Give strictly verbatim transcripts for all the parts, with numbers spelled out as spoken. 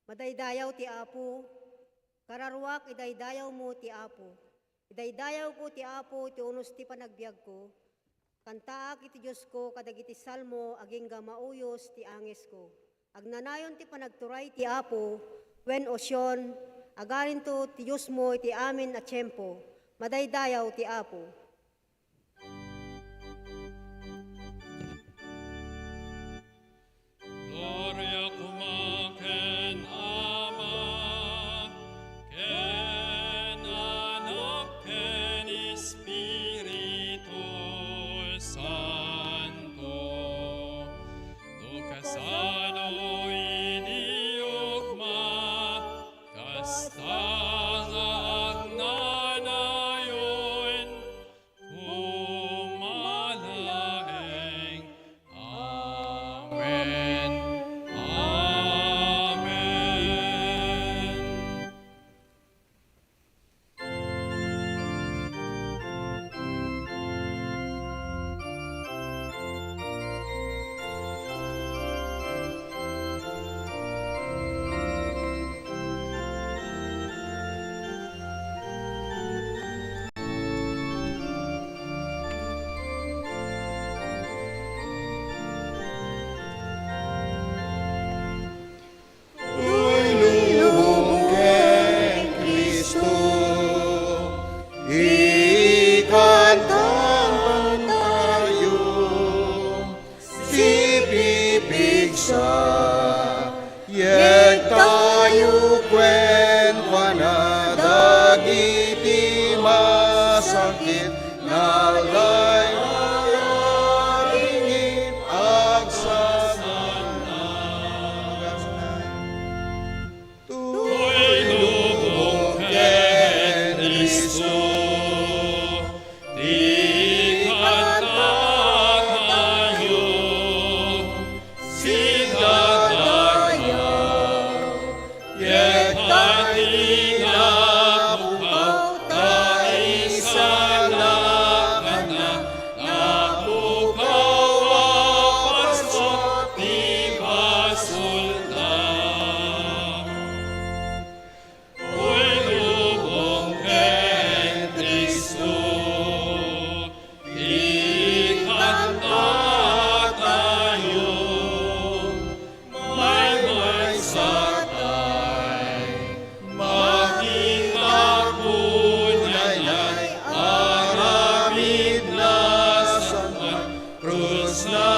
Madaydayaw ti Apo. Kararuak, idaydayawmo ti Apo. Idaydayawko ti Apo iti unos ti panagbiagko. Kantaak iti Diosko kadagiti salmo agingga mauyos ti angesko. Agnanayon ti panagturay ti Apo, wen, O Sion, agarinto ti Diosmo iti amin a tiempo. Madaydayaw ti Apo. Gloria koma ken Ama, ken Anak, ken Espiritu Santo. No kasano idi ugma, kasta nga agnanayon, koma laeng. Amen. Amen. Tulong ken Cristo, ikantaentayo, sipipigsa, yegtayo kenkuana dagiti masakit, nalay-, nalaingit, agsasanang. Tulong ken Cristo, ti kantatayo, sidadayaw, yegtayo napukaw, ta isalakan na, napukaw a paso ti basolda. Tulong ken Cristo, ikantatayo, maymaysa tay, makita kunayay aramid na sangay. Krus na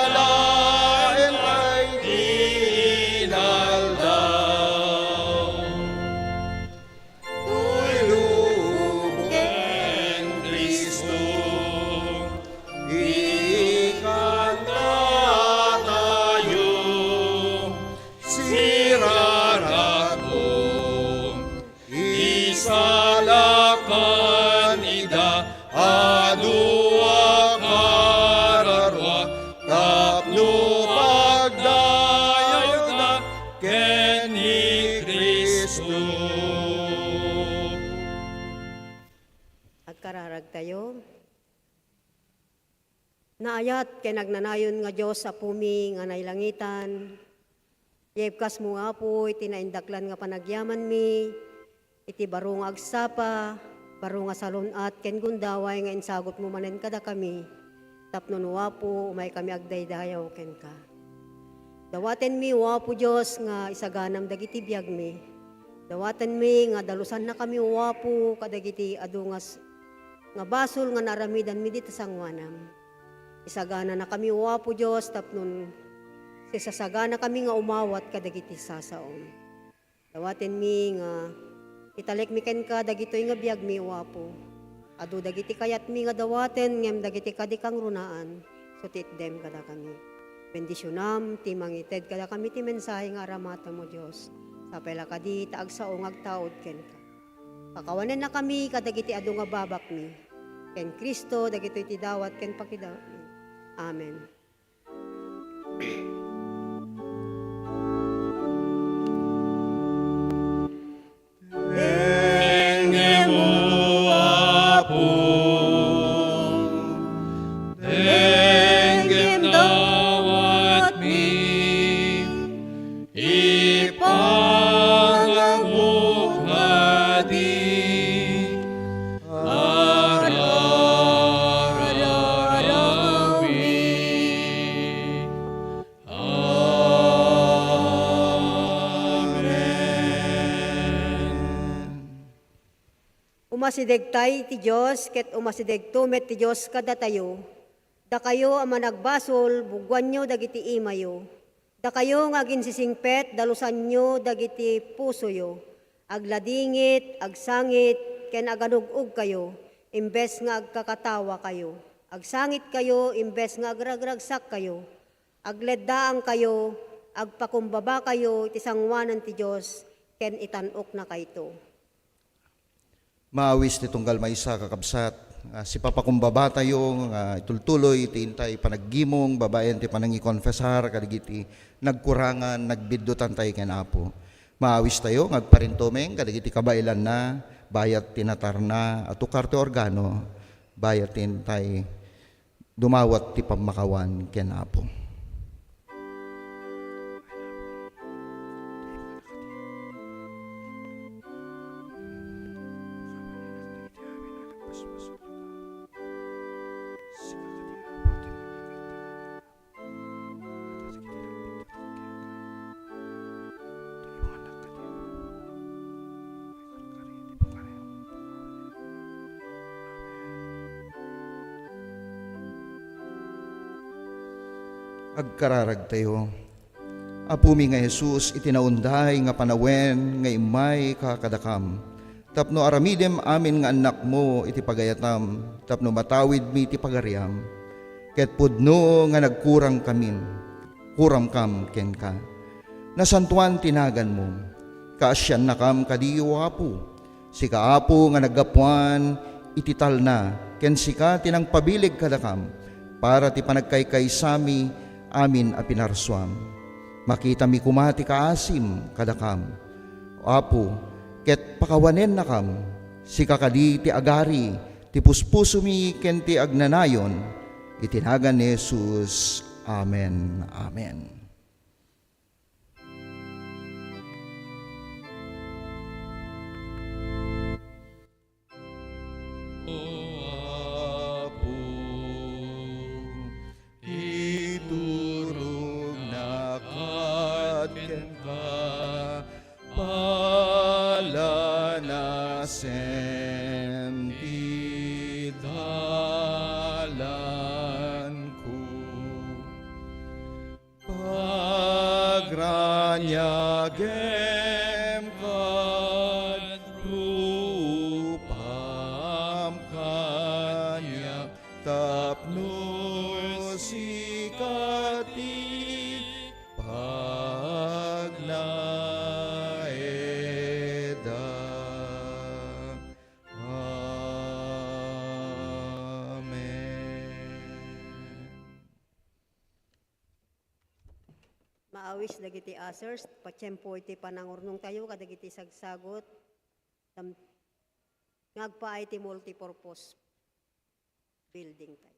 alaen ay ti inaldaw. Tulong ken Cristo, ikantatayo, sirarag-o, isalakan ida a dua, kararua, tapno pagdayawda ken ni Cristo. Agkararagtayo. Naayat ken agnanayon nga Dios, Apomi nga nailangitan, yaibkasmo, Apo, iti naindaklan nga panagyamanmi, iti baro nga agsapa, baro nga salun-at ken gundaway nga insagutmo manen kadakami, tapno no, Apo, umaykami agdaydayaw kenka. Dawatenmi, O Apo Dios, nga isaganam dagiti biagmi. Dawatenmi nga dalusannakami, O Apo, kadagiti adu nga s-, nga basol nga naaramidanmi dita sangoanam. Isagananakami, O Apo Dios, tapno sisasaganakami nga umawat kadagiti sasaom. Dawatenmi nga italekmi kenka dagitoy nga biagmi, O Apo. Adu dagiti kayatmi nga dawaten, ngem dagiti kadi kangrunaan, isu ti itdem kadakami. Bendisionam ti mangited kadakami ti mensahe nga aramatam, O Dios. Sapay la kadi ta agsao nga agtaud kenka. Pakawanennakami kadagiti adu nga babakmi. Ken Cristo, dagitoy ti dawat ken pakidawatmi. Amen. Dengngem, O Apo, dengngem dawatmi, ipa- Umasidegtay ti Dios, ket umasidegto met ti Dios kadatayo. Dakayo a managbasol, bugoanyo dagiti imayo. Dakayo nga aginsisingpet, dalusanyo dagiti pusoyo. Agladingit, agsangit, ken aganug-ogkayo, imbes nga agkakatawakayo. Agsangitkayo, imbes nga agragragsakkayo. Agleddaangkayo, agpakumbabakayo iti sangoanan ti Dios, ken itan-oknakayto. Maawis ti tunggal maysa, kakabsat, nga sipapakumbabatayo nga itultuloy ti intay panaggimong babaen ti panangikonfesar kadagiti nagkurangan, nagbiddutantay ken Apo. Maawistayo nga agparintumeng kadagiti kabaelanna, bayat ti natarna a tukar ti organo, bayat ti intay dumawat ti pammakawan ken Apo. Agkararagtayo. Apomi nga Jesus, iti naunday nga panawen nga immayka kadakam, tapno aramidem amin nga annakmo iti pagayatam, tapno matawidmi ti pagariam, ket pudno nga nagkurangkamin, kuramkam kenka. Nasantoan ti naganmo. Kaasiannakam kadi, O Apo. Sika, Apo, nga naggapuan iti talna, ken sika ti nangpabileg kadakam para ti panagkaykaysami amin a pinarsuam. Makitami koma ti kaasim kadakam, O Apo, ket pakawanennakam. Sika kadi ti agari, ti puspusomi ken ti agnanayon. Iti nagan ni Jesus. Amen. Amen. O Apo, iturognak kenka, palanasem ti dalanko. Pagraniagem ket rupam kaniak, tapno sika ti pagnaedak. Amen. Maawis dagiti ushers, patiempo iti panangurnongtayo kadagiti sagsagut dam-, nga agpaay ti multipurpose building tayo.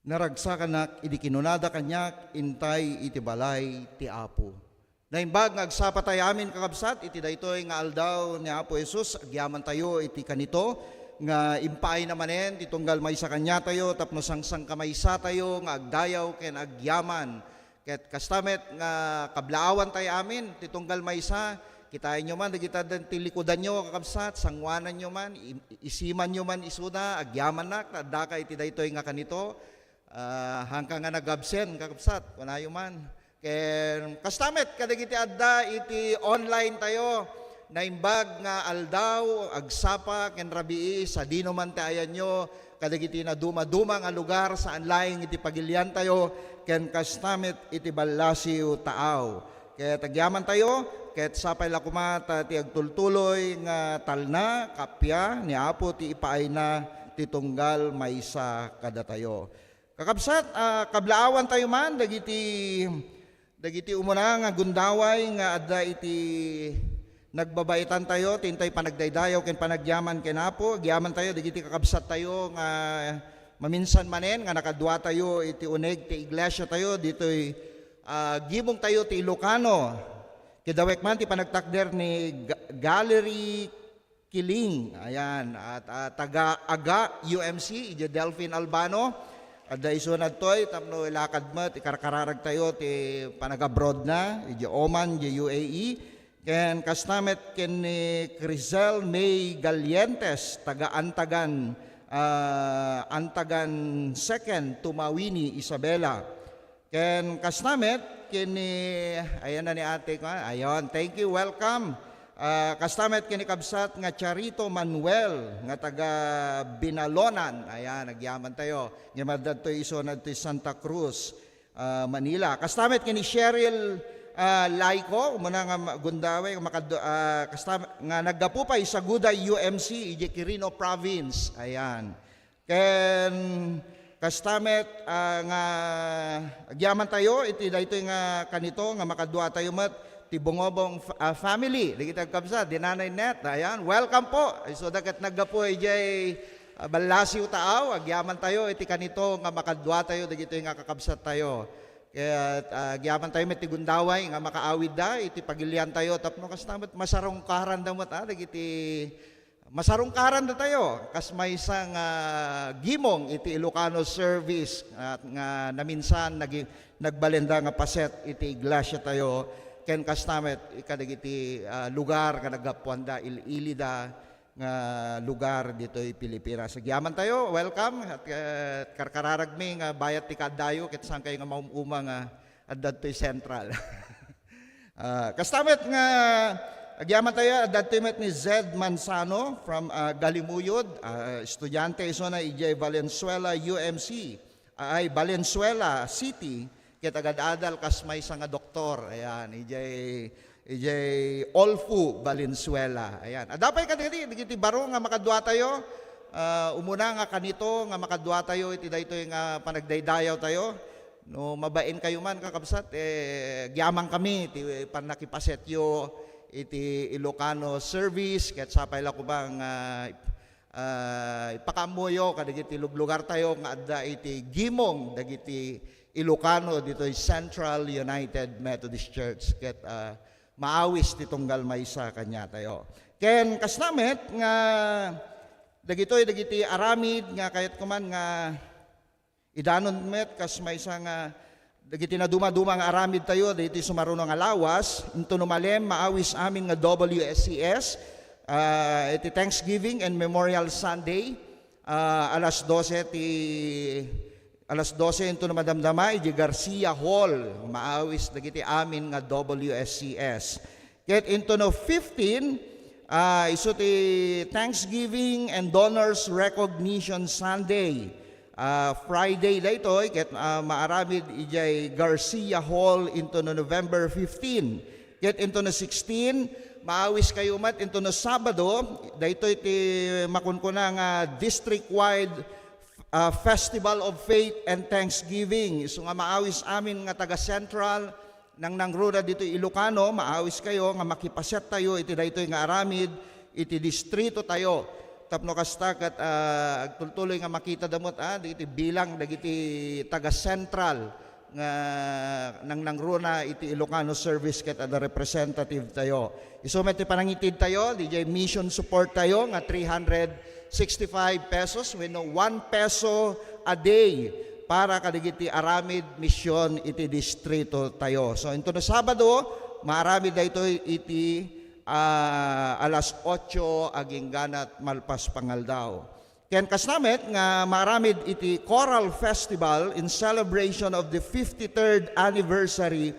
Naragsakanak idi kinunada kaniak, "Intay iti balay ti Apo." Naimbag nga agsapa tayo amin, kakabsat, iti daytoy nga aldaw ni Apo Jesus, agyaman tayo iti kanito nga impaayna manen ti tunggal maysa kaniatayo tapno sangsangkamaysa tayo nga agdayaw ken agyaman. Ket kasta met nga kablaawan tayo amin ti tunggal maysa, kitaenyo man dagiti adda ti likudanyo, kakabsat, sanguananyo man, i-, isimanyo man isuda, agyamannak ta addaka iti daytoy nga kanito. Ah, haanka nga nag-absent, kakabsat, kunayo man. Ken kasta met kadagiti adda iti online tayo, naimbag nga aldaw, agsapa ken rabii, sadino man ti ayanyo, kadagiti nadumaduma nga lugar, saan laeng iti pagilian tayo, ken kasta met iti ballasiw taaw. Ket agyaman tayo, ket sapay la koma ta ti agtultuloy nga talna, kappia, ni Apo ti ipaayna ti tunggal maysa kadatayo. Kakabsat, ah, kablaawan tayo man dagiti, dagiti umuna nga gundaway nga adda iti nagbabaetan tayo, ti intay panagdaydayaw ken panagyaman ken Apo. Agyaman tayo dagiti kakabsat tayo nga maminsan manen nga nakadua tayo iti uneg ti iglesia tayo ditoy, ah, gimong tayo ti Ilocano. Kidawek man ti panagtakder ni Ga-, Gallery Kiling, ayan, at, ah, taga Aga U M C, idiay Delfin Albano. Adda isuna ditoy tapno ilakad met, ikarkararag tayo ti panag-abroad na, idiay Oman, idiay U A E. Ken kasta met ken ni Crisel May Galientes, taga Antagan, ah, Antagan Second, Tumawini, Isabela. Ken kasta met ken ni, ayan na ni ate ko, ayon, thank you, welcome. Ah, kasta met ken ni kabsat nga Charito Manuel nga taga Binalonan. Ayan, agyaman tayo. Ngem adda ditoy isuna ditoy Santa Cruz, ah, Manila. Kasta met ken ni Cheryl, ah, Laico, umuna nga ma-, gundaway, makad-, ah, kasta nga naggapu pay Saguda U M C, idiay Quirino Province. Ayan. Ken kasta met, ah, nga agyaman tayo iti daytoy nga kanito nga makadua tayo met ti Bungobong f-, ah, family. Dagiti agkabsat, di Nanay Net. Ayan, welcome po. Isuda ket naggapu idiay, ah, Ballasiw Taaw. Agyaman tayo iti kanito nga makadua tayo dagitoy nga kakabsat tayo. Ket, ah, agyaman tayo met ti gundaway nga makaawidda iti pagilian tayo tapno kasta met masarungkaran da met, ah, dagiti Masarungkaran datayo kas maysa nga gimong iti Ilocano service nga, nga naminsan nagi-, nagbalenda nga paset iti iglesia tayo ken kasta met kadagiti, ah, lugar nga naggapuanda, il-ilida nga lugar ditoy Pilipinas. Agyaman tayo, welcome, at, eh, karkararagmi nga bayat ti kaaddayo ket saan kayo nga maum-uma nga adda ditoy Central. Ah, kasta met nga agyaman tayo, adda ditoy met ni Zed Manzano from, ah, Galimuyod, ah, estudiante isuna idiay Valenzuela U M C, ah, ay, Valenzuela City, ket agad-adal kas maysa nga doktor. Ayan, idiay, idiay Olfu, Valenzuela. Ayan. Adda pay kadagiti, dagiti baro nga makadua tayo, ah, umuna nga kanito nga makadua tayo iti daytoy nga panagdaydayaw tayo. No mabain kayo man, kakabsat, eh, agyaman kami ti pannakipasetyo iti Ilocano service, ket sapay la koma nga, ah, ipakaammoyo kadagiti luglugar tayo nga adda iti gimong dagiti Ilocano ditoy Central United Methodist Church, ket, ah, maawis ti tunggal maysa kaniatayo. Ken kasta met nga dagitoy dagiti aramid nga kayatko man nga idanon met kas maysa nga dagiti nadumaduma nga aramid tayo, dagiti sumaruno nga lawas, intono malem, maawis amin nga W S C S, ah, iti Thanksgiving and Memorial Sunday, ah, alas dose ti, alas dose intono madamdama, iti Garcia Hall, maawis dagiti amin nga W S C S. Ket intono fifteen, ah, isu ti Thanksgiving and Donors Recognition Sunday. Ah, Friday daytoy, ket, ah, maaramid idiay Garcia Hall intono November fifteen. Ket intono sixteen, maawis kayo met intono Sabado, daytoy ti makunkuna nga district-wide, ah, Festival of Faith and Thanksgiving. Isu nga maawis amin nga taga Central, nangnangruna ditoy Ilocano, maawis kayo nga makipaset tayo iti daytoy nga aramid iti distrito tayo. Tapno kasta ket, ah, agtultuloy nga makita da met, ah, dagiti bilang dagiti taga-Central nga nangnangruna iti Ilocano service ket adda representative tayo. Isu met ti panangitid tayo, diay mission support tayo nga three hundred sixty-five pesos wenno one peso a day para kadagiti aramid mission iti distrito tayo. So, intono Sabado, maaramid daytoy iti, ah, alas otso agingga malpas pangaldaw. Ken kasta met nga maaramid iti Choral Festival in celebration of the fifty-third anniversary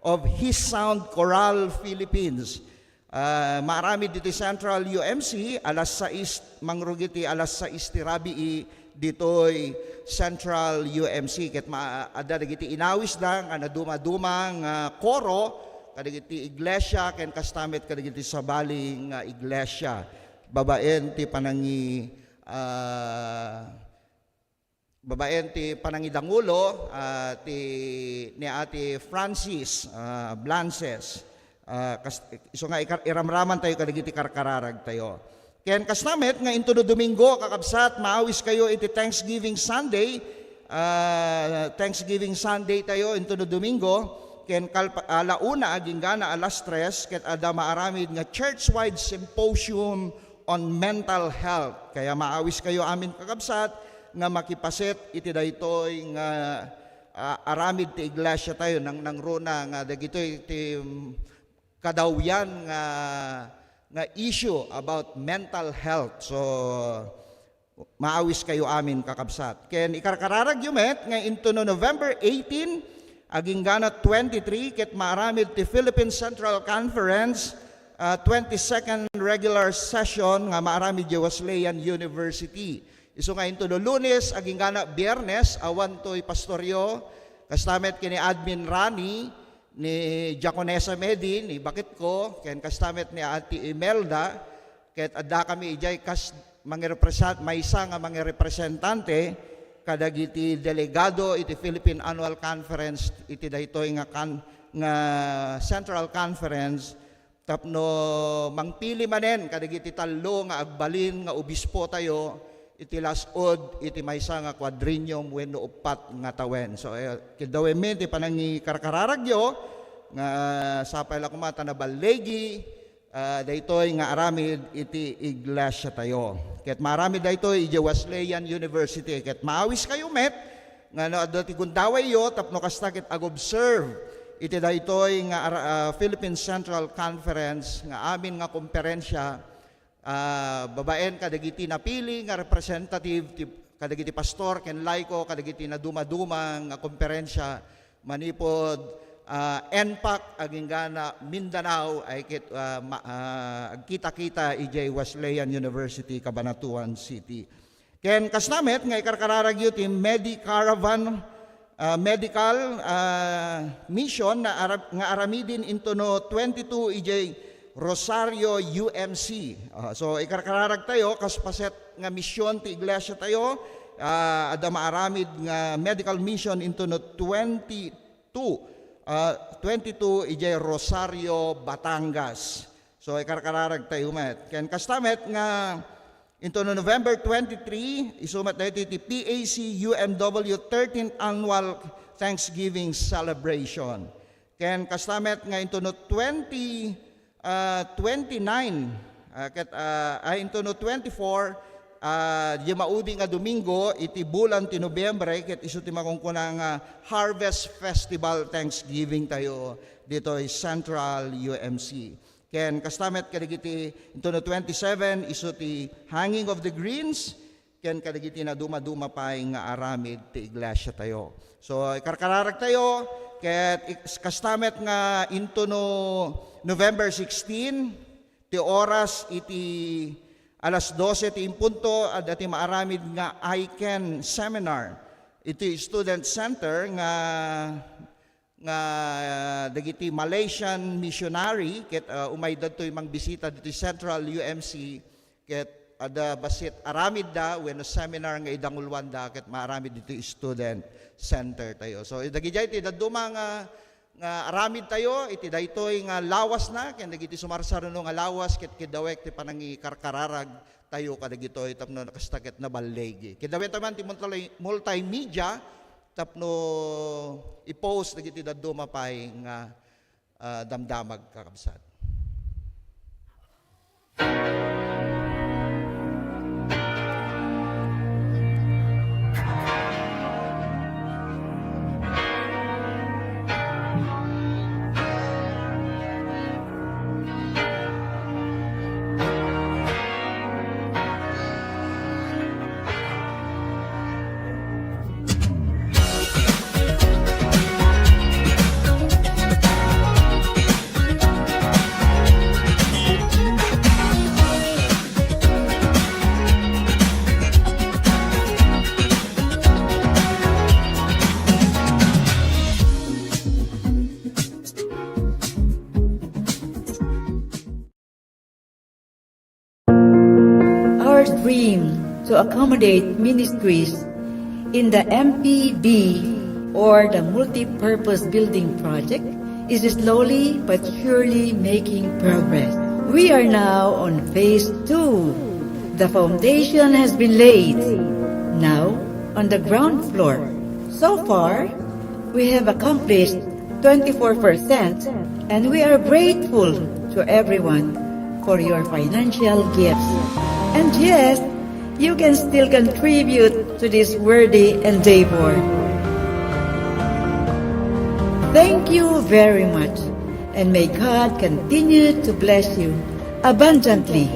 of His Sound Chorale Philippines. Ah, maaramid ditoy Central U M C, alas sais, mangrugi ti alas sais ti rabii ditoy Central U M C. Ket ma-, adda dagiti inawisda nga nadumaduma nga koro kadagiti iglesia ken kasta met kadagiti sabali nga iglesia. Babaen ti panangi-, ah, babaen ti panangidangulo, ah, ti, ni Ate Francis, ah, Blances. Ah, kas-, isu nga ikar-, iramraman tayo kadagiti karkararag tayo. Ken kasta met nga intono Domingo, kakabsat, maawis kayo iti Thanksgiving Sunday. Ah, Thanksgiving Sunday tayo intono Domingo. Ken kalpa-, ala una aginggana alas tres, ket adda maaramid nga church-wide symposium on mental health. Kaya maawis kayo amin, kakabsat, nga makipaset iti daytoy nga, ah, aramid ti iglesia tayo, nang, nangruna nga dagitoy ti, mm, kadawyan nga, nga issue about mental health. So, maawis kayo amin, kakabsat. Ken ikarkararagyo met nga intono November eighteen, aginggana twenty-three, ket maaramid ti Philippine Central Conference, ah, twenty-second regular session nga maaramid idiay Wesleyan University. Isu nga intono Lunes, aginggana Biyernes, awan toy pastoryo, kasta met ken ni Admin Rani, ni Diaconesa Medi, ni baketko, ken kasta met ni Ate Imelda, ket addakami idiay kas mangirepresan-, maysa nga mangirepresentante kadagiti delegado iti Philippine Annual Conference iti daytoy nga kan-, nga Central Conference tapno mangpili manen kadagiti tallo nga agbalin nga obispo tayo iti las-ud iti maysa nga quadrennium wenno uppat nga tawen. So, eh, keddawemmi ti panangikarkararagyo nga sapay la koma ta naballigi, ah, daytoy nga aramid iti iglesia tayo. Ket maaramid daytoy idiay Wesleyan University. Ket maawis kayo met nga no adda ti gundawayyo tapno kasta ket ag-observe iti daytoy nga ara-, ah, Philippine Central Conference nga amin nga komperensia, ah, babaen kadagiti napili nga representative ti, kadagiti pastor ken laiko kadagiti nadumaduma nga komperensia manipud, ah, NPAC aginggana Mindanao ay ket, ah, ma-, ah, agkita-kita idiay Wesleyan University, Cabanatuan City. Ken kasta met nga ikarkararagyo ti Medicaravan, ah, medical, ah, mission na ara-, nga aramiden intono twenty-two idiay Rosario U M C. Ah, so, ikarkararag tayo, kas paset nga mission ti iglesia tayo, ah, adda maaramid nga medical mission intono twenty-two, ah, twenty-two idiay Rosario, Batangas. So, ikarkararag tayo met. Ken kasta met nga intono November twenty-three, isu met daytoy ti P A C U M W thirteenth Annual Thanksgiving Celebration. Ken kasta met nga intono twenty, ah, twenty-nine, ah, ket, ah, ay, intono twenty-four, ah, diay maudi nga Domingo iti bulan ti Nobyembre, ket isu ti makunkuna nga Harvest Festival Thanksgiving tayo ditoy Central U M C. Ken kasta met kadagiti intono twenty-seven, isu ti Hanging of the Greens, ken kadagiti nadumaduma pay nga aramid ti iglesia tayo. So, ikarkararag tayo, ket ik-, kasta met nga intono November sixteen, ti oras iti alas dose ti impunto, adda ti maaramid nga I can seminar iti Student Center nga nga, ah, dagiti Malaysian missionary ket, ah, umay dadtoy mangbisita ditoy Central U M C ket adda bassit aramidda wenno seminar nga idanguluanda ket maaramid ditoy student center tayo. So, dagidiay ti dadduma nga, nga aramid tayo iti daytoy nga lawasna ken dagiti sumarsaruno nga lawas ket kidawek ti panangikarkararag tayo kadagitoy tapno kasta ket naballigi. Kidawek taman ti multi-, multimedia tapno i-post dagiti dadduma pay nga, ah, damdamag, kakabsat. Our dream to accommodate ministries in the M P B or the multi-purpose building project is slowly but surely making progress. We are now on phase two. The foundation has been laid. Now, on the ground floor. So far, we have accomplished twenty-four percent, and we are grateful to everyone for your financial gifts. And yes, you can still contribute to this worthy endeavor. Thank you very much, and may God continue to bless you abundantly.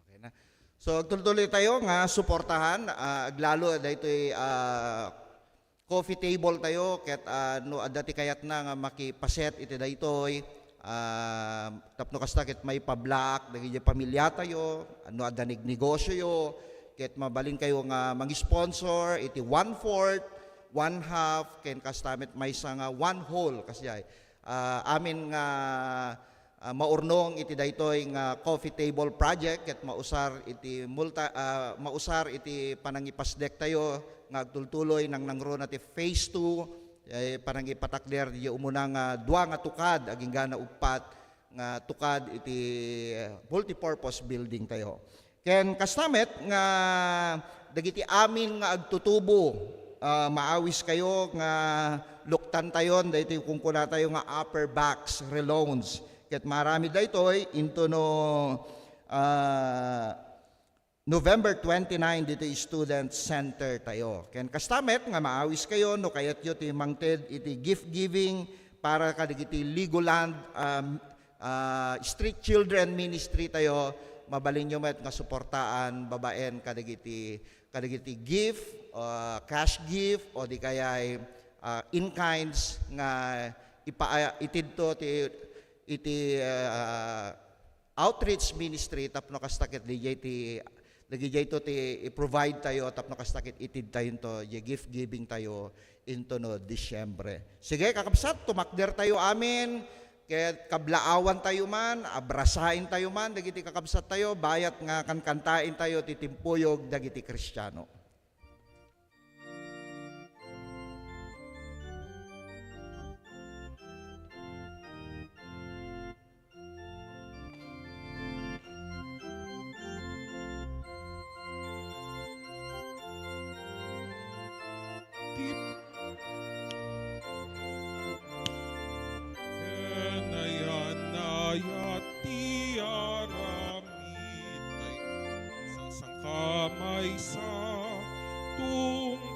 Okay na. So, agtultuloy tayo nga suportahan, ah, aglalo daytoy, ah, coffee table tayo, ket, ah, no adda ti kayatna nga makipaset iti daytoy, ah, tapno kasta ket maipablaak dagiti pamiliatayo, no adda nagnegosioyo, ket mabalinkayo nga mangisponsor iti one-fourth, one-half, ken kasta met maysa nga one-whole, kasdiay. Ah, amin nga ah, maurnong iti daytoy nga coffee table project ket mausar iti multa-, ah, mausar iti panangipasdektayo nga agtultuloy nangnangruna ti phase two, eh, panangipatakder diay umuna nga dua nga tukad agingga nauppat nga tukad iti, eh, multipurpose building tayo. Ken kasta met nga dagiti amin nga agtutubo, ah, maawiskayo nga luktantayon daytoy kunkunatayo nga upper box reloans. Ket maaramid daytoy into no, ah, November twenty-nine ditoy Student Center tayo. Ken kasta met nga maawiskayo no kayatyo ti mangted iti gift giving para kadagiti Legoland, um, ah, Street Children Ministry tayo, mabalinyo met nga suportaan babaen kadagiti, kadagiti gift, ah, cash gift, o di kaya'y, ah, in kinds nga ipa-, itidto ti, iti, ah, outreach ministry tapno kasta ket diay ti Dagiti dayto ti i-provide tayo tapno kasta ket itid tayo into, diay gift giving tayo into no Disyembre. Sige, kakabsat, tumakder tayo amin, ket kablaawan tayo man, abrasaen tayo man, dagiti kakabsat tayo, bayat nga kankantaen tayo ti timpuyog dagiti Kristiano.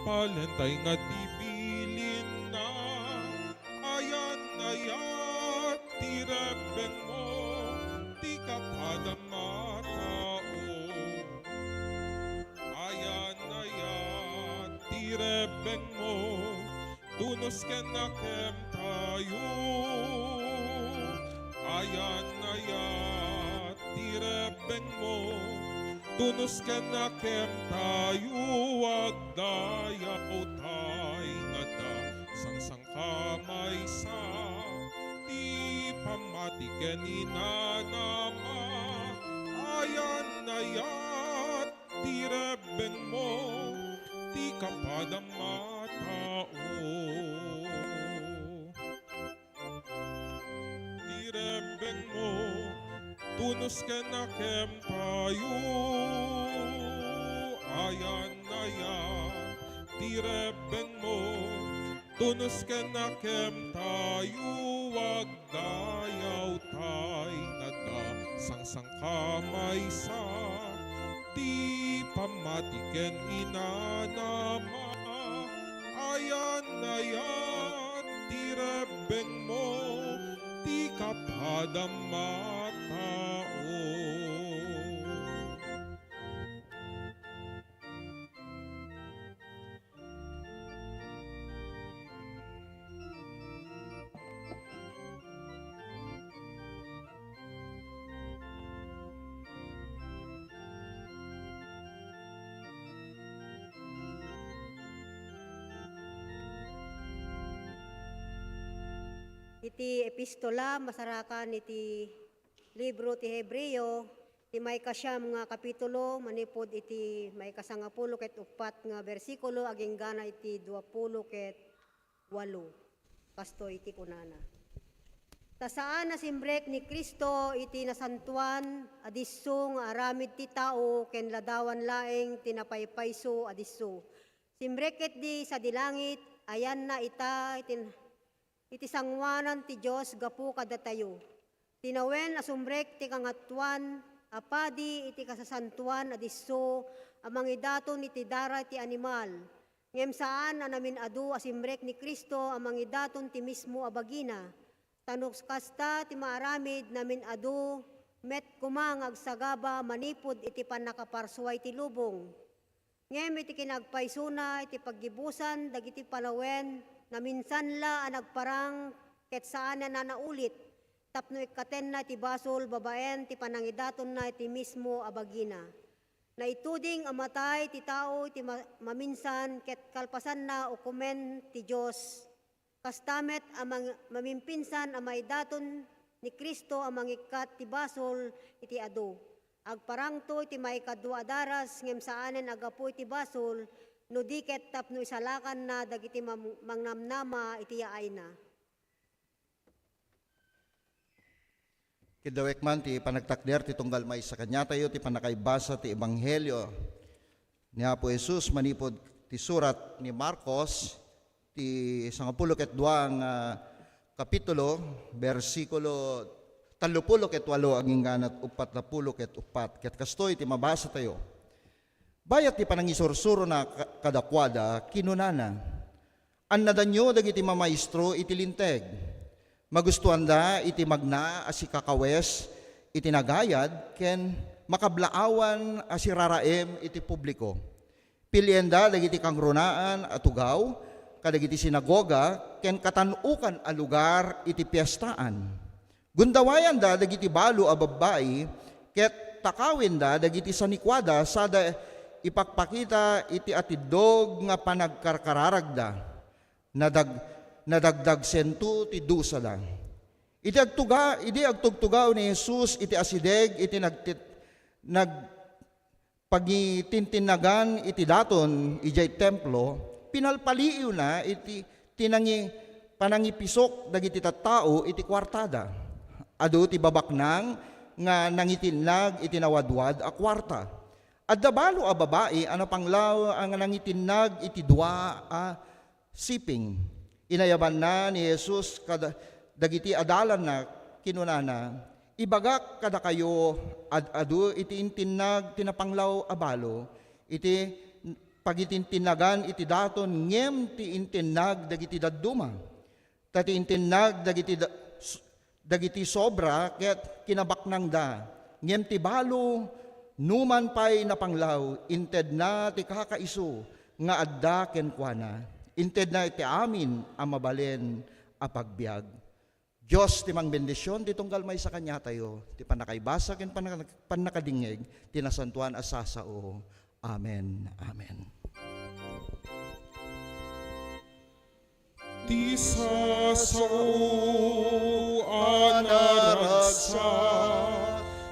Alentay nga ti bilinna, ayan-ayat ti rebbengmo, ti kapadam a tao. Ayan-ayat ti rebbengmo, tunos ken nakem tayo. Ayan-ayat ti rebbengmo, tunos ken nakem tayo, agdayaw tay ngada, sangsangkamaysa ti pammati ken inanama. Ayan-ayat ti rebbengmo, ti kapadam a tao. Ti rebbengmo, tunos ken nakem tayo. Ayan-ayat ti rebbengmo, tunos ken nakem tayo, agdayaw tay ngada, sangsangkamaysa ti pammati ken inanama. Ayan-ayat ti rebbengmo, ti kapadam a tao. Iti epistola masarakan iti libro ti Hebreo, ti maikasiam nga kapitulo, manipud iti maikasangapulo ket uppat nga bersikulo, aginggana iti duapulo ket walo. Kastoy ti kunana, "Ta saan a simrek ni Cristo iti nasantoan a disso nga aramid ti tao ken ladawan laeng ti napaypayso a disso. Simrek ketdi sadi langit, ayanna ita iti, iti sangoanan ti Dios gapu kadatayo. Tinawen a sumrek ti Kangatoan a Padi iti kasasantoan a disso a mangidaton iti dara ti animal. Ngem saan a namin-adu a simrek ni Cristo a mangidaton ti mismo a bagina. Ta no kasta ti maaramid, namin-adu met koma nga agsagaba manipud iti pannakaparsuay ti lubong. Ngem iti kinagpaysona iti paggibusan dagiti panawen, naminsan la a nagparang ket saan a naulit tapno ikkatenna ti basol babaen ti panangidatonna iti mismo a bagina. Naituding a matay ti tao iti ma-, maminsan ket kalpasanna, ukomen ti Dios. Kasta met a mang-, mamimpinsan a maidaton ni Cristo a mangikkat ti basol iti adu. Agparangto iti maikadua a daras, ngem saanen a gapu iti basol, no di ket tapno isalakanna dagiti mam-, mangnamnama iti yaayna." Kiddawek man ti panagtakder ti tunggal maysa kaniatayo ti pannakaibasa ti Ebanghelio ni Apo Jesus manipud ti surat ni Marcos, ti sangapulo ket dua nga kapitulo, bersikulo tallopulo ket walo agingganat uppat a pulo ket uppat. Ket kastoy ti mabasatayo. Bayat ti panangisursurona ka-, kadakuada, kinunana, "Annadanyo dagiti mamaestro iti Linteg. Magustoanda iti magna a sikakawes iti nagayad ken makablaawan a siraraem iti publiko. Pilienda dagiti kangrunaan a tugaw kadagiti sinagoga ken katan-okan a lugar iti piestaan. Gundawayanda dagiti balo a babbai ket takawenda dagiti sanikuada sada ipakpakita iti atiddog nga panagkarkararagda. Nadag-, nadagdagsento ti dusada." Iti agtuga-, idi agtugtugaw ni Jesus iti asideg iti nagtit-, nag-, pagitintinnagan iti daton idiay Templo, pinalpaliiwna iti tinangi-, panangipisok dagiti tattao iti kuartada. Adu ti babaknang nga nangitinnag iti nawadwad a kuarta. Adda balo a babai a napanglaw a nga nangitinnag iti dua a siping. Inayabanna ni Jesus kada-, dagiti adalanna, kinunana, "Ibagak kadakayo, ad-adu iti intinnag ti napanglaw a balo iti pagitintinnagan iti daton ngem ti intinnag dagiti dadduma. Ta ti intinnag dagiti da-, s-, dagiti sobra ket kinabaknangda, ngem ti balo, numan pay napanglaw, intedna ti kakaisu nga adda kenkuana. Intedna iti amin a mabalin a pagbiag. Dios ti mangbendision ti tunggal maysa kaniatayo, ti pannakaibasa ken panna-, pannakadingngeg ti nasantoan a sasao. Amen. Amen. Ti sasao a naragsak,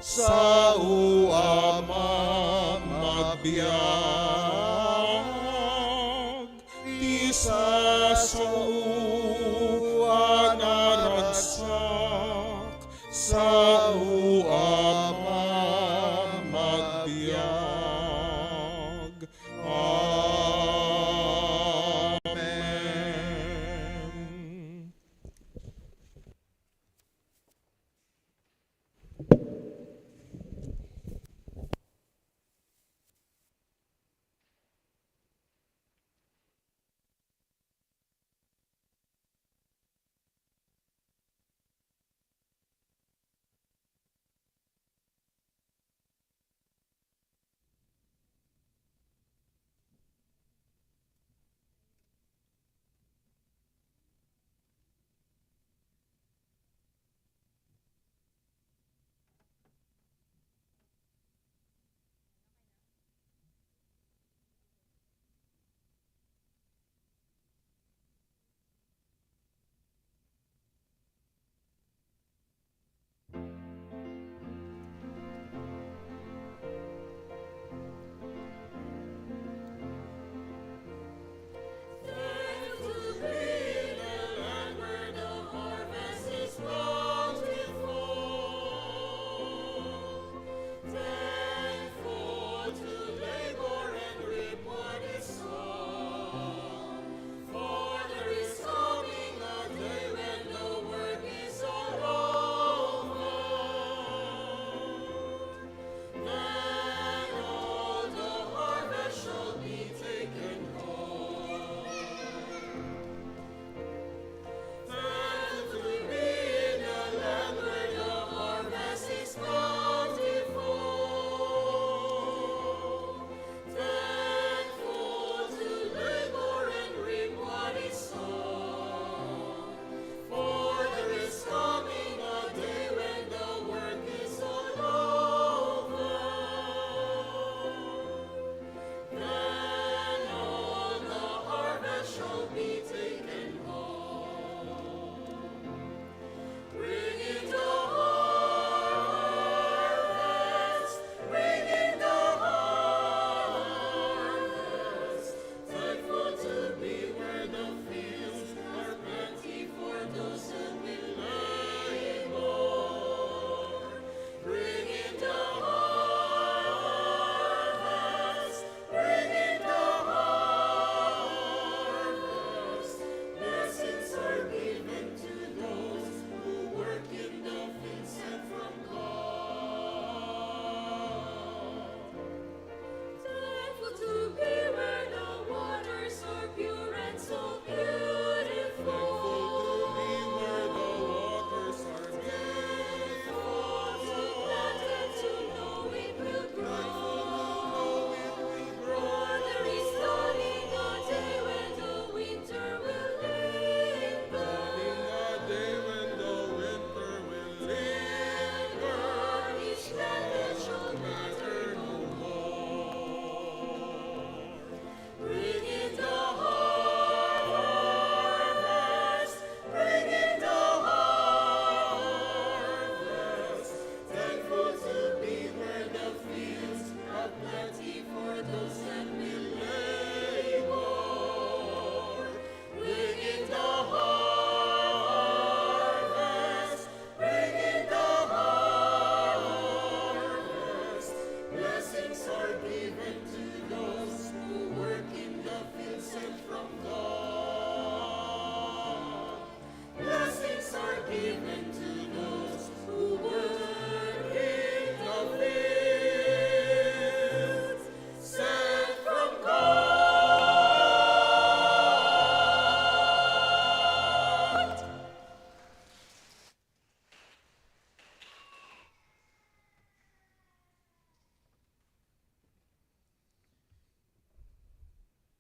sao a mamagbiag. Ti sasao a naragsak, sao a mamagbiag. Amen.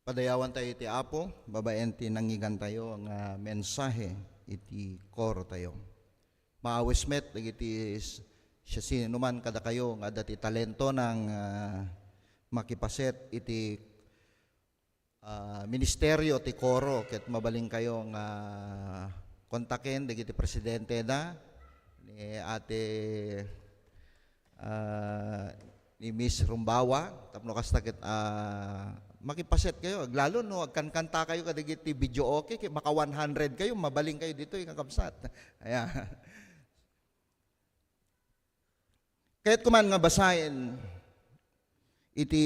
Padayawan tayo iti Apo, babaen ti nangngegan tayo nga mensahe iti koro tayo. Maawis met dagiti s-, siasinoman kadakayo nga adda ti talento nang, ah, makipaset iti, ah, ministerio ti koro, ket mabalin kayo nga kontaken dagiti presidente na ni Ate ah, ni Miss Rumbawa, tapno kasta ket, ah, makipaset kayo, aglalo no agkankanta kayo kadagiti videoke, ket maka one hundred kayo, mabalin kayo ditoy, kakabsat. Ayan. Kayat ko man nga basaen iti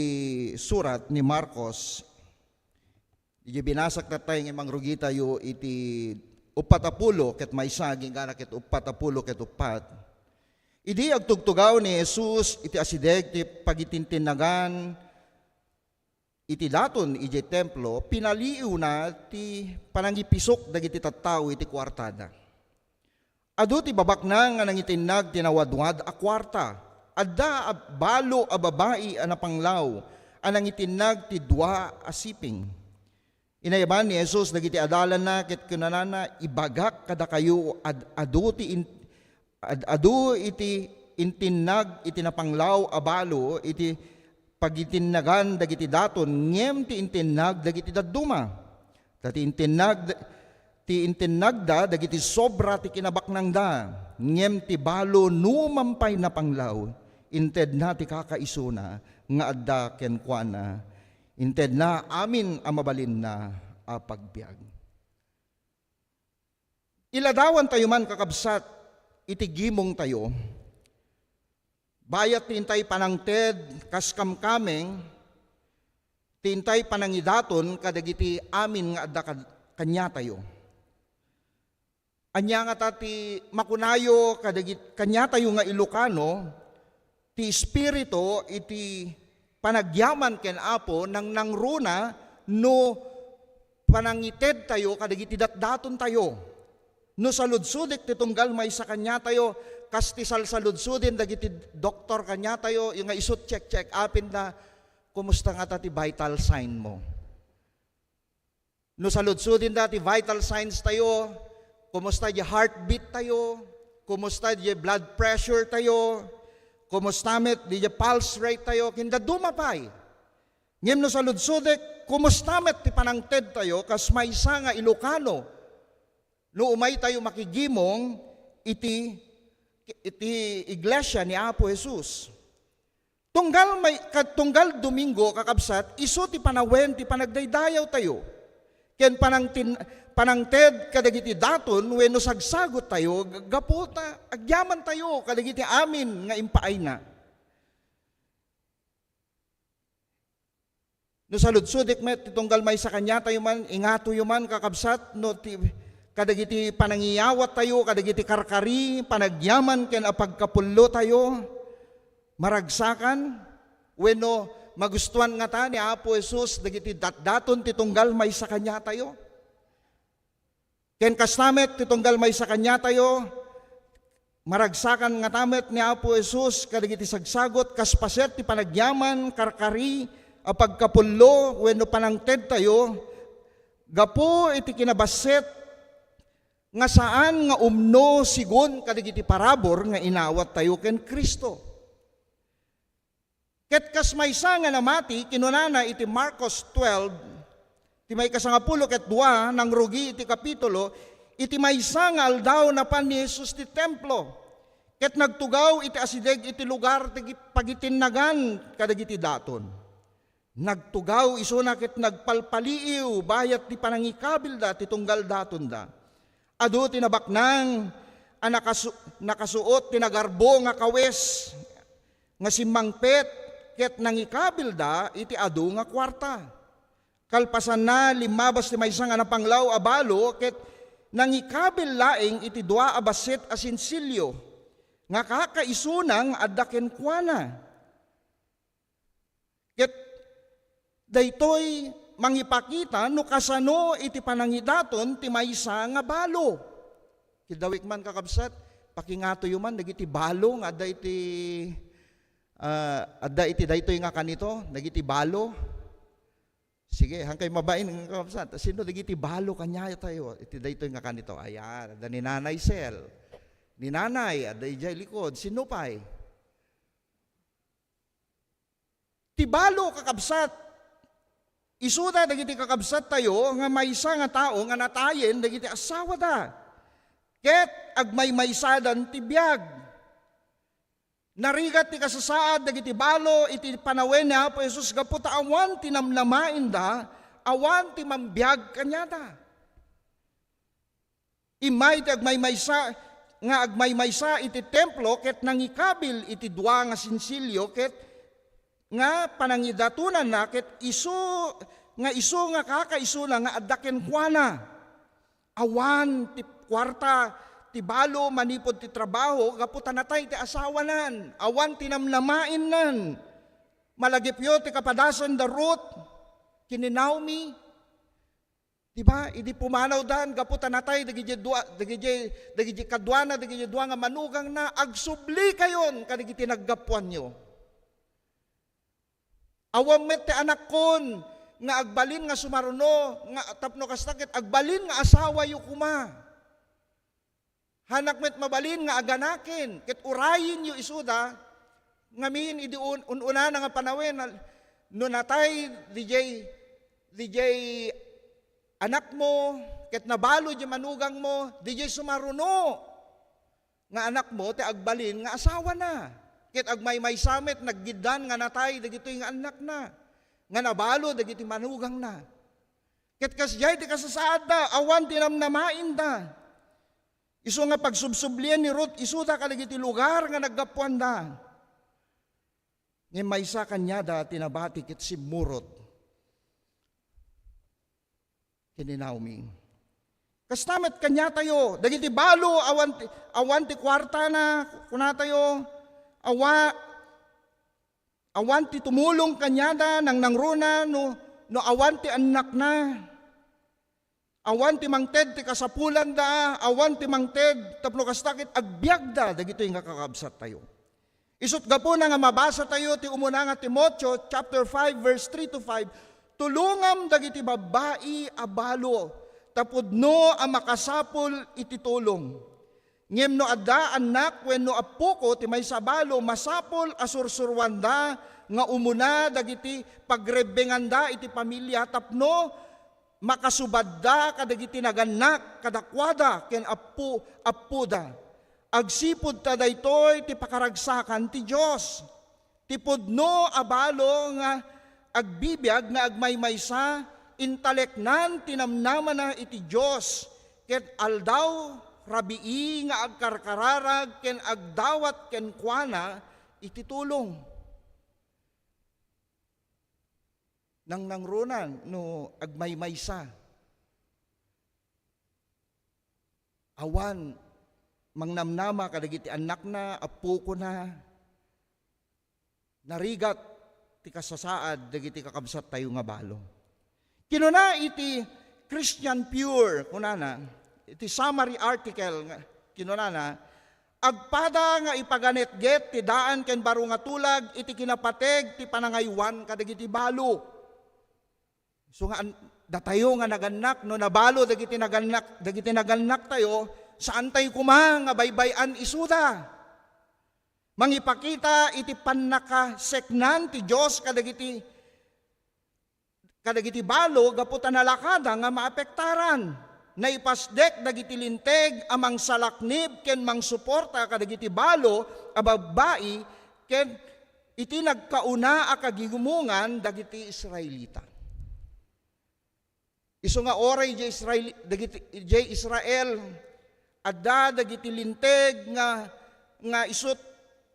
surat ni Marcos, Idiay binasak tattay nga mangrugitayo iti uppat a pulo ket maysa agingga ket uppat a pulo ket uppat. Idi agtugtugaw ni Jesus iti asideg ti pagitintinnagan iti daton idiay templo, pinaliiwna ti panangipisok dagiti tattao iti kuartada. Adu ti babaknang nga nangitinnag ti nawadwad a kuarta. Adda a balo a babai a napanglaw a nangitinnag ti dua a siping. Inayaban ni Jesus dagiti adalanna ket kunanana, "Ibagak kadakayo, ad-, adu ti in-, ad-, adu iti intinnag iti napanglaw a balo iti pagitinnagan dagiti daton, ngem ti intinnag dagiti dadduma." Ta ti intinnag-, ti intinnagda dagiti sobra ti kinabaknangda, ngem ti balo numan pay napanglaw, intedna ti kakaisuna nga adda kenkuana, intedna amin a mabalinna a pagbiag. Iladawan tayo man, kakabsat, iti gimong tayo. Bayat ti intay panangted kas kamkameng, ti intay panangidaton kadagiti amin nga adda kad-, kaniatayo. Ania ngata ti makunayo kadagit-, kaniatayo nga Ilocano, ti Espiritu iti panagyaman ken Apo nangnangruna no panangitedtayo kadagiti datdatontayo. No saludsodek ti tunggal maysa kaniatayo, kas ti salsaludsodin dagiti doktor kaniatayo, nga isu check-check-upenda, "Kumusta ngata ti vital sign mo?" No saludsodenda ti vital signs tayo, kumusta diay heartbeat tayo, kumusta diay blood pressure tayo, kumusta met diay pulse rate tayo, ken dadduma pay. Ngem no saludsodek, kumusta met ti panangted tayo kas maysa nga Ilocano? No umay tayo makigimong iti, iti iglesia ni Apo Jesus. Tunggal may-, kad-, tunggal Domingo, kakabsat, isu ti panawen ti panagdaydayawtayo. Ken panangtin-, panangted kadagiti daton wenno sagsagottayo, g-, gapu ta agyamantayo kadagiti amin nga impaayna. No saludsodek met ti tunggal maysa kaniatayo man, ingatoyo man, kakabsat, no ti, kadagiti panangiyawattayo, kadagiti karkari, panagyaman ken apagkapullotayo, maragsakan, wenno magustuan ngata ni Apo Jesus dagiti datdaton ti tunggal maysa kaniatayo? Ken kasta met ti tunggal maysa kaniatayo, maragsakan ngata met ni Apo Jesus kadagiti sagsagot kas paset ti panagyaman, karkari, apagkapullo, wenno panangtedtayo, gapu iti kinabassit nga saan nga umno sigun kadagiti parabur nga inawattayo ken Cristo. Ket kas maysa nga namati, kinunana iti Marcos twelve, ti maikasangapulo ket dua, nangrugi iti kapitulo, iti maysa nga aldaw, napan ni Jesus ti templo, ket nagtugaw iti asideg iti lugar ti pagitinnagan kadagiti daton. Nagtugaw isuna ket nagpalpaliiw bayat ti panangikabilda ti tunggal datonda. Adu ti nabaknang a nakasu-, nakasuot ti nagarbo nga kawes nga simmangpet ket nangikabilda iti adu nga kuarta. Kalpasanna, limmabas ti maysa nga napanglaw a balo ket nangikabil laeng iti dua a bassit a sensilio nga kakaisuna nga adda kenkuana. Ket daytoy mangipakita no kasano iti panangidaton ti maysa nga balo. Kiddawek man, kakabsat, pakingatoyo man dagiti balo nga adda iti, ah, adda iti daytoy nga kanito, dagiti balo. Sige, hangkay mabain nga kakabsat. Sino dagiti balo kaniatayo iti daytoy nga kanito? Ayan, adda ni Nanay Sel. Ni Nanay, adda idiay likod. Sino pay? Ti balo, kakabsat. Isuda dagiti kakabsat tayo nga maysa nga tao nga natayen dagiti asawada. Ket agmaymaysadan ti biag. Narigat ti kasasaad dagiti balo iti panawen ni Apo Jesus gapu ta awan ti namnamaenda, awan ti mambiag kaniada. Immay ti agmaymaysa nga agmaymaysa iti templo ket nangikabil iti dua nga sensilio ket nga panangidatonanna ket isu nga isu nga kakaisuna nga adda kenkuana. Awan ti kuarta ti balo manipud ti trabaho gapu ta natay ti asawanan. Awan ti namnamaennan. Malagipyo ti kapadasan da Ruth ken ni Naomi. Di ba? Idi pumanawdan gapu ta natay dagiti dua, dagiti, dagiti kaduana, dagiti dua nga manugangna, agsublikayon kadagiti naggapuanyo. Awan met ti anakkon nga agbalin nga sumaruno, nga tapno kasta ket agbalin nga asawayo koma. Hanak met mabalin nga aganaken, ket urayenyo isuda, ngamin idi un-, un-unana nga panawen, no natay dijay, dijay anakmo, ket nabalo di manugangmo, dijay sumaruno nga anakmo ti agbalin nga asawana. Ket agmaymaysa met, naggiddan nga natay dagitoy nga annakna, nga nabalo dagiti manugangna. Ket kasdiay ti kasasaadda, awan ti namnamaenda. Isu nga pagsubsublian ni Ruth isuda kadagiti lugar nga naggapuanda. Ngem maysa kaniada ti nabati ket simmurot ken ni Naomi. Kasta met kaniatayo, dagiti balo, awan ti, awan ti kuartana, kunatayo, awa-, awan ti tumulong kaniada, nangnangruna, no, no awan ti annakna. Awan ti mangted ti kasapulanda, awan ti mangted tapno kasta ket agbiagda dagitoy nga kakabsattayo. Isut' gapuna nga mabasatayo ti umuna nga Timoteo chapter five, verse three to five, "Tulongam dagiti babbai a balo, ta pudno a makasapul iti tulong. Ngem no adda annak wenno appoko ti maysa a balo, masapul a sursuroanda nga umuna dagiti pagrebbenganda iti pamilia tapno makasubadda kadagiti nagannak kadakuada ken appo-, appoda. Agsipud ta daytoy ti pakaragsakan ti Dios. Ti pudno a balo nga agbibiag nga agmaymaysa, intaleknan ti namnamana iti Dios, ket aldaw rabii nga agkarkararag ken agdawat kenkuana iti tulong." Nangnangruna no agmaymaysa. Awan mangnamnama kadagiti annakna, appokona. Narigat ti kasasaad dagiti kakabsattayo nga balo. Kinuna iti Christian Pure, kunana, iti summary article nga kinunana, "Agpada nga ipaganetget ti daan ken baro nga tulag iti kinapateg ti panangaywan kadagiti balo." So nga an-, datayo nga nagannak, no nabalo dagiti nagannak, dagiti nagannaktayo, saantayo koma nga baybay-an isuda. Mangipakita iti pannakaseknan ti Dios kadagiti, kadagiti balo gapu ta nalakada nga maapektaran. Naipasdek dagiti linteg a mangsalaknib ken mangsuporta kadagiti balo a babbai ken iti nagkauna a kagimongan dagiti Israelita. Isu nga uray idiay Israel, dagiti, idiay Israel, adda dagiti linteg nga, nga isut'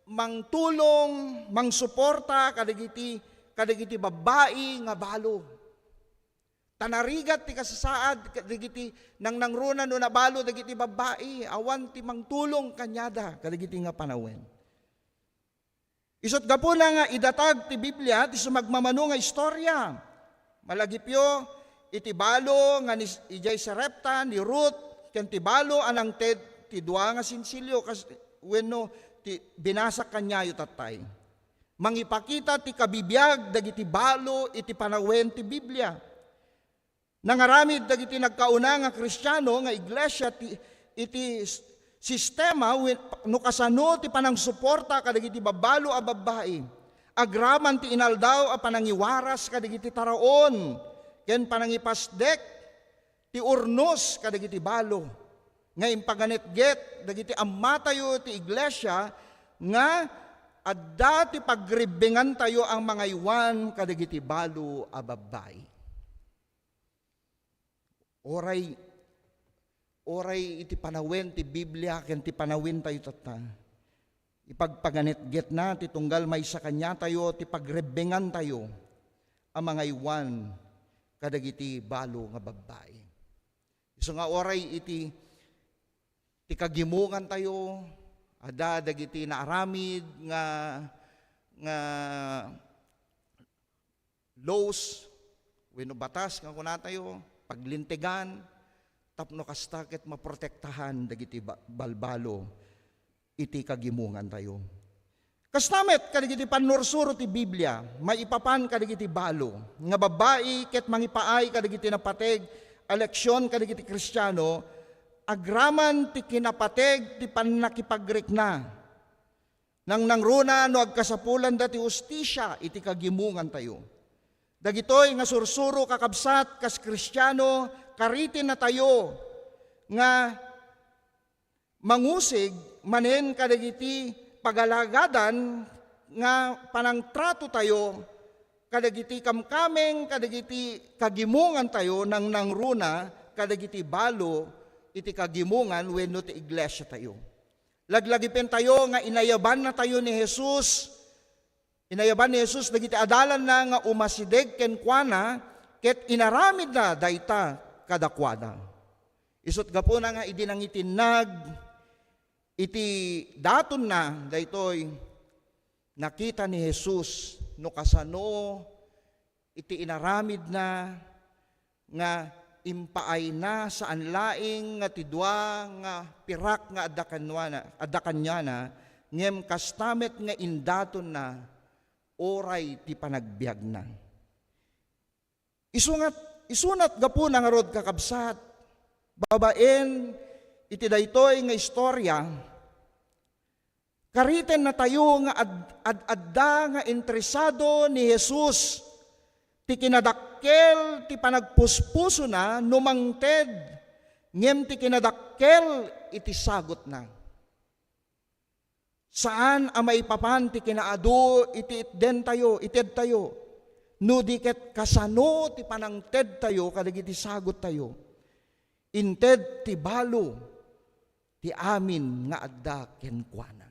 mangtulong, mangsuporta kadagiti, kadagiti babbai nga balo. Ta narigat ti kasasaad kadagiti nangnangruna no nabalo dagiti babbai, awan ti mangtulong kaniada kadagiti nga panawen. Isut' gapuna nga idatag ti Biblia ti sumagmamano nga istorya. Malagipyo iti balo nga ni, idiay Sarepta ni Ruth ken ti balo a nangted ti dua nga sinsilyo kas, wenno ti binasak kaniayo tattay. Mangipakita ti kabibiag dagiti balo iti panawen ti Biblia. Nangaramid dagiti nagkauna nga Kristiano nga iglesia ti, iti s-, sistema wen-, no kasano ti panangsuporta kadagiti babbalo a babbai. Agraman ti inaldaw a panangiwaras kadagiti taraon ken panangipasdek ti urnos kadagiti balo nga impaganetget dagiti ammatayo ti iglesia nga adda ti pagrebbengantayo a mangaywan kadagiti balo a babbai. Uray, uray iti panawen ti Biblia ken ti panawentayo tatta, ipagpaganetgetna ti tunggal maysa kaniatayo ti pagrebbengantayo a mangaywan kadagiti balo nga babbai. Isu nga uray iti ti kagimongantayo, adda dagiti naaramid nga, nga laws wenno batas nga kunatayo, paglintegan, tapno kasta ket maprotektahan dagiti ba-, balbalo iti kagimongantayo. Kasta met kadagiti pannursuro ti Biblia, maipapan kadagiti balo nga babbai ket mangipaay kadagiti napateg a leksion kadagiti Kristiano, agraman ti kinapateg ti pannakipagrikna. Nangnangruna no agkasapulanda ti hustisia iti kagimongantayo. Dagitoy nga sursuro, kakabsat, kas Kristiano, karitennatayo nga mangusig manen kadagiti pagalagadan nga panangtratotayo kadagiti kamkameng kadagiti kagimongantayo, nangnangruna kadagiti balo iti kagimongan wenno ti iglesiatayo. Laglagipentayo nga inayabannatayo ni Jesus. Inayaban ni Jesus dagiti adalanna nga umasideg kenkuana ket inaramidna dayta kadakuada. Isut' gapuna nga idi nangitinnag iti datonna daytoy, nakita ni Jesus no kasano iti inaramidna nga impaayna saan laeng nga ti dua nga pirak nga adda kanuana, adda kaniana, ngem kasta met nga indatonna uray ti panagbiagna. Isu ngat-, isunat gapuna ngarud, kakabsat, babaen iti daytoy nga istorya, karitennatayo nga ad-, ad-adda nga interesado ni Jesus ti kinadakkel ti panagpuspusona no mangted, ngem ti kinadakkel iti sagutna. Saan a maipapan ti kinaadu iti itdentayo, itedtayo, no di ket kasano ti panangtedtayo kadagiti saguttayo. Inted ti balo ti amin nga adda kenkuana.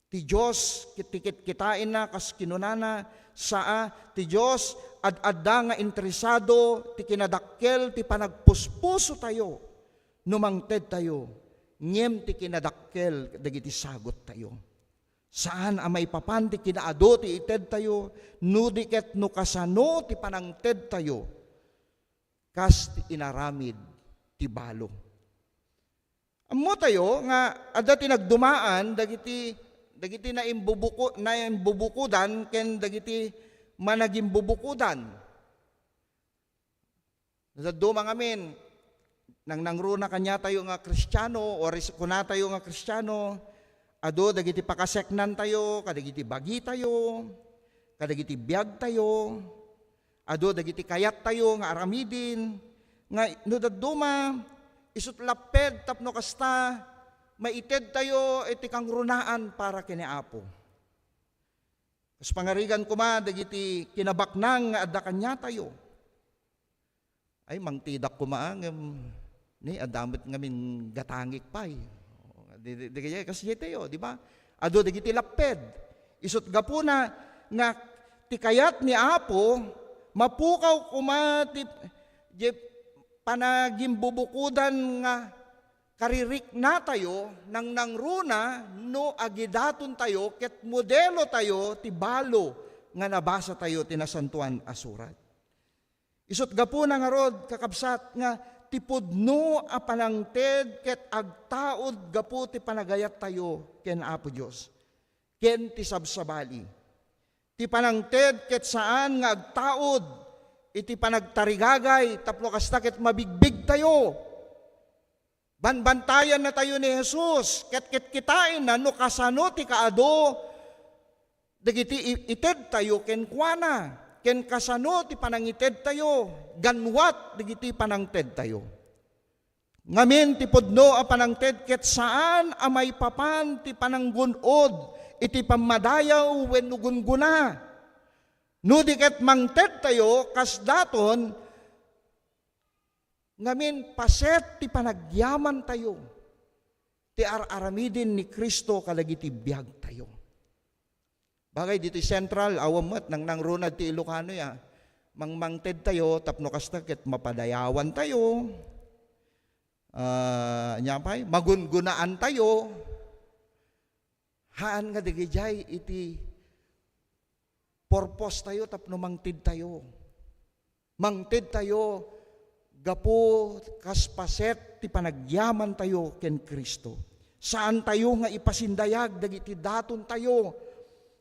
Ti Dios ket ti kitkitaenna, kas kinunana, saa, ti Dios ad-adda nga interesado ti kinadakkel ti panagpuspusotayo no mangtedtayo, ngem ti kinadakkel dagiti saguttayo. Saan a maipapan ti kinaadu ti itedtayo, no di ket no kasano ti panangtedtayo, kas ti inaramid ti balo. Ammotayo nga adda ti nagdumaan dagiti, dagiti naimbubuko-, naimbubukodan ken dagiti managimbubukodan. Dadduma ngamin, nangnangruna kaniatayo nga Kristiano, o ris-, kunatayo nga Kristiano, adu dagiti pakaseknantayo, kadagiti bagitayo, kadagiti biagtayo, adu dagiti kayattayo nga aramiden, nga no dadduma, isut' lapped tapno kasta, maitedtayo iti kangrunaan para ken ni Apo. Kas pangarigan koma dagiti kinabaknang nga adda kaniatayo. Ay, mangtidak koma, ngem, ni, adda met ngamin gatangik pay. Di, di, di kaya, kas daytayo, di ba? Adu dagiti lapped. Isut' gapuna nga ti kayat ni Apo, mapukaw koma ti, di panagimbubukodan nga kaririknatayo, nangnangruna no agidatontayo ket modelotayo ti balo nga nabasatayo ti Nasantoan a Surat. Isut' gapuna ngarud, kakabsat, nga ti pudno a panangted ket agtaud gapu ti panagayattayo ken Apo Dios ken ti sabsabali. Ti panangted ket saan nga agtaud iti panagtarigagay tapno kasta ket mabigbigtayo. Banbantayan natayo ni Jesus, ket kitkitaenna no kasano ti kaadu dagiti i-, itedtayo kenkuana, ken kasano ti panangitedtayo, ganwat dagiti panangtedtayo. Ngamin ti pudno a panangted ket saan a maipapan ti pananggun-od iti pammadayaw wenno gunggona. No di ket mangtedtayo, kas daton, ngamin paset ti panagyamantayo ti ar-aramiden ni Cristo kadagiti biagtayo. Bagay ditoy Central, awan met, nangnangruna ti Ilocano ya. Mangmangtedtayo, tapno kasta ket mapadayawantayo. Ah, ania pay? Magungunaantayo. Haan nga dagijay iti purpose tayo tapno mangtedtayo. Mangtedtayo gapu kas paset ti panagyamantayo ken Cristo. Saantayo nga ipasindayag dagiti datontayo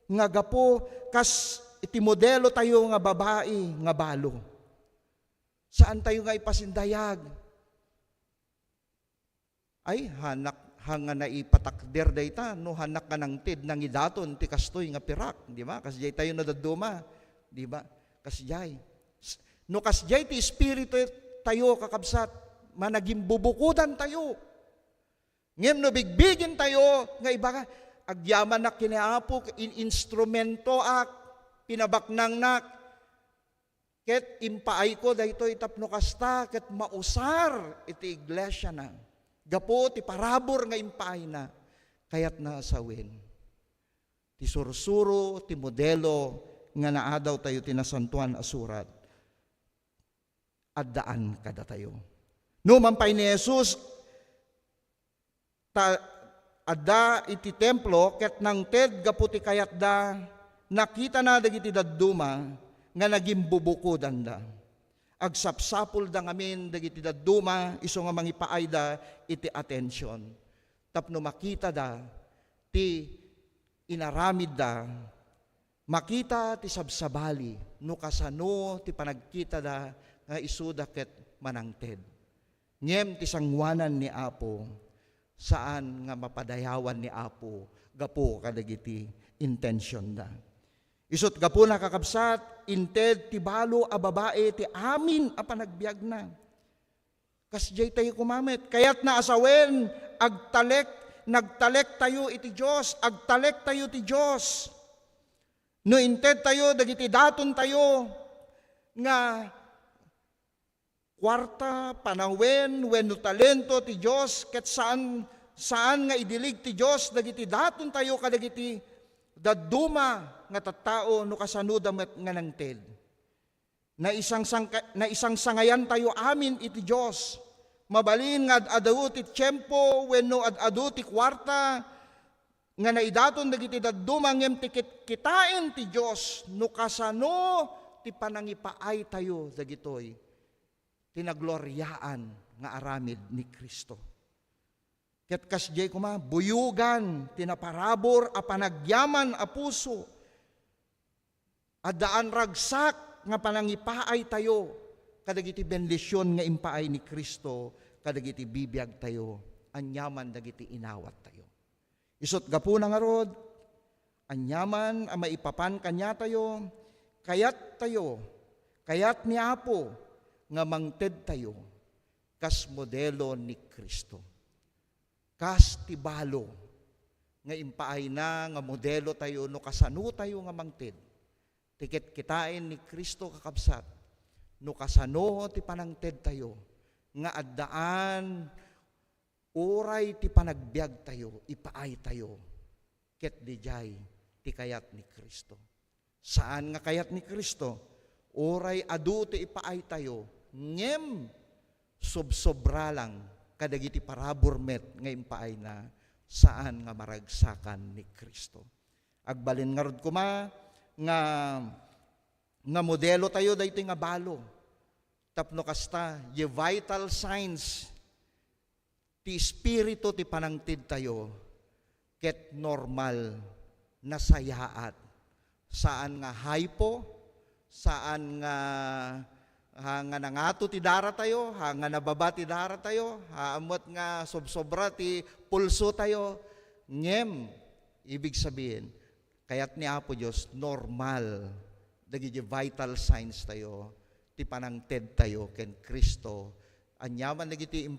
nga gapu kas iti modelo tayo nga babai nga balo. Saantayo nga ipasindayag. Ay, hanak, ha nga naipatakder dayta, no hanak nga nangted nangidaton ti kastoy nga pirak, di ba? Kasjay tayo no dadduma, di ba? Kasjay. S-, no kasjay ti espiritu tayo, kakabsat, managimbubukodan tayo. Ngem no bigbigin tayo nga ibaga, agyamanak ken ni Apo, in-, instrumentoak, pinabaknangnak, ket impaayko daytoy tapno kasta ket mausar iti iglesiana. Gapu ti parabur nga impaayna, kayatna a sawen ti sursuro, ti modelo nga naadaw tayo ti Nasantoan a Surat. Addaan kadatayo. Numan pay ni Jesus, ta adda iti templo ket nangted gapu ti kayatda, nakitana dagiti dadduma nga nagimbubukodanda. Agsapsapulda ngamin dagiti dadduma isu nga mangipaayda iti atension tapno makitada ti inaramidda, makita ti sabsabali no kasano ti panagkitada nga isuda ket manangted. Ngem ti sangoanan ni Apo, saan nga mapadayawan ni Apo gapu kadagiti intensionda. Isut' gapuna, kakabsat, inted ti balo a babai ti amin a panagbiagna. Kasdiay tayo koma met. Kayatna a sawen, agtalek, nagtalek tayo iti Dios, agtalek tayo ti Dios. No inted tayo dagiti daton tayo nga kuarta, panawen, wenno talento ti Dios, ket saan, saan nga idilig ti Dios dagiti daton tayo kadagiti dadduma nga tattao no kasanoda met nga nangted. Naisangsangka-, naisangsangayan tayo amin iti Dios. Mabalin nga ad-adu ti tiempo wenno ad-adu ti kuarta nga naidaton dagiti dadduma, ngem ti kitkitaen ti Dios no kasano ti panangipaay tayo dagitoy ti nagloriaan nga aramid ni Cristo. Ket kasdiay koma, buyogan ti naparabur a panagyaman a puso. Addaan ragsak nga panangipaay tayo kadagiti bendision nga impaay ni Cristo kadagiti bibiag tayo, aniaman dagiti inawat tayo. Isut' gapuna ngarud, aniaman a maipapan kaniatayo, kayat tayo, kayat ni Apo nga mangted tayo kas modelo ni Cristo. Kas ti balo nga impaayna nga modelo tayo no kasano tayo nga mangted. Ti kitkitaen ni Cristo, kakabsat, no kasano ti panangted tayo nga addaan uray ti panagbiag tayo, ipaay tayo ket didiay ti kayat ni Cristo. Saan nga kayat ni Cristo, uray adu ti ipaay tayo, ngem sobsobra lang kadagiti parabur met nga impaayna, saan nga maragsakan ni Cristo. Agbalin ngarud koma nga, nga modelo tayo daytoy nga balo. Tapno kasta, ye vital signs ti espiritu ti panangted tayo, ket normal, nasayaat. Saan nga hypo, saan nga ha nga nangato ti daratayo, ha nga nababa ti daratayo, ha ammet nga sobsobra ti pulsotayo, ngem, ibig sabihin, kayat ni Apo Dios normal dagiti vital signs tayo, ti panangtedtayo ken Cristo. Aniaman dagiti im-,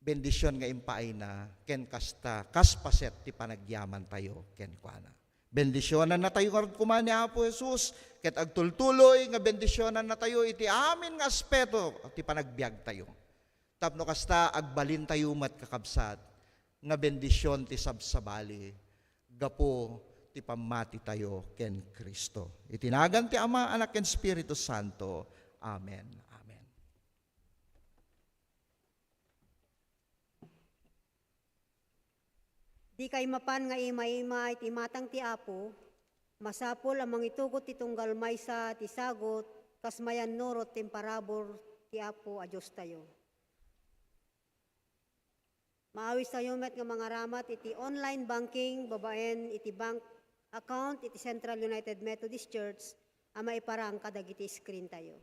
bendision nga impaayna, ken kasta, kas paset ti panagyamantayo kenkuana. Bendisionannatayo ngarud koma ni Apo Jesus, ket agtultuloy nga bendisionannatayo iti amin nga aspeto ti panagbiagtayo. Tapno kasta, agbalintayo met, kakabsat, nga bendision ti sabsabali gapu ti pammatitayo ken Cristo. Iti nagan ti Ama, Anak, ken Espiritu Santo. Amen. Amen. Dikay mapan nga imaima iti imatang ti Apo, masapul a mangitugot ti tunggal maysa ti sagut kas mayannurot ti imparabur ti Apo a Diostayo. Maawistayo met nga mangaramat iti online banking babaen iti bank account iti Central United Methodist Church a maiparang kadagiti screen tayo.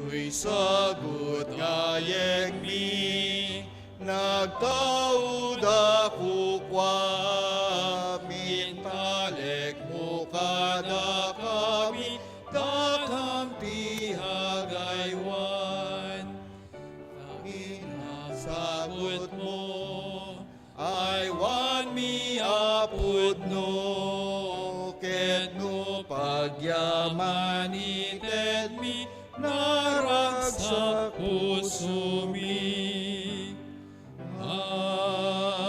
Toy sagut nga ayegmi, nagtaud a kukuam, intalekmo kadakami, dakam ti agaywan. Kinasagutmo, aywanmi a pudno, ket no pagyaman itedmi, naragsak pusomi. Amen.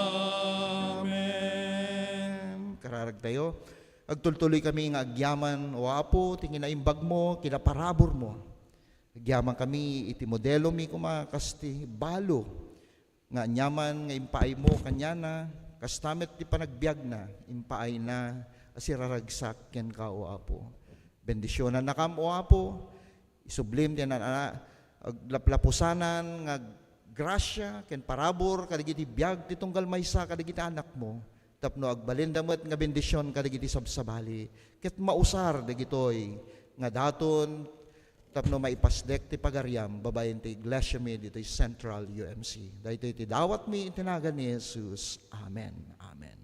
Kararag tayo. Agtultuloy kami nga agyaman, O Apo, ti kinaimbagmo, kinaparaburmo. Agyaman kami iti modelomi koma kas ti balo nga aniaman nga impaaymo kaniana, kasta met ti panagbiagna, impaayna a siraragsak kenka, O Apo. Bendisionannakam, O Apo, isublim ti naan-, aglaplapusanan nga grasia ken parabur kadagiti biag ti tunggal maysa kadagiti anakmo, tapno agbalinda met nga bendision kadagiti sabsabali, ket mausar dagitoy nga daton tapno maipasdek ti pagariam babaen ti iglesiami ditoy Central U M C. Daytoy ti dawatmi iti nagan ni Jesus. Amen. Amen.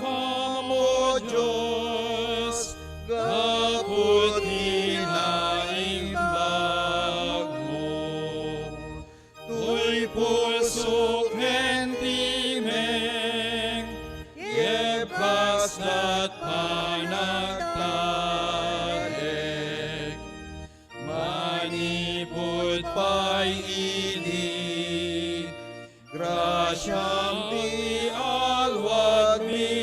Kamo, Dios, gapu ti naimbagmo. Toy puso ken timeng, kebkas ket panagtalek. Manipud pay idi, grasiam ti alwagmi,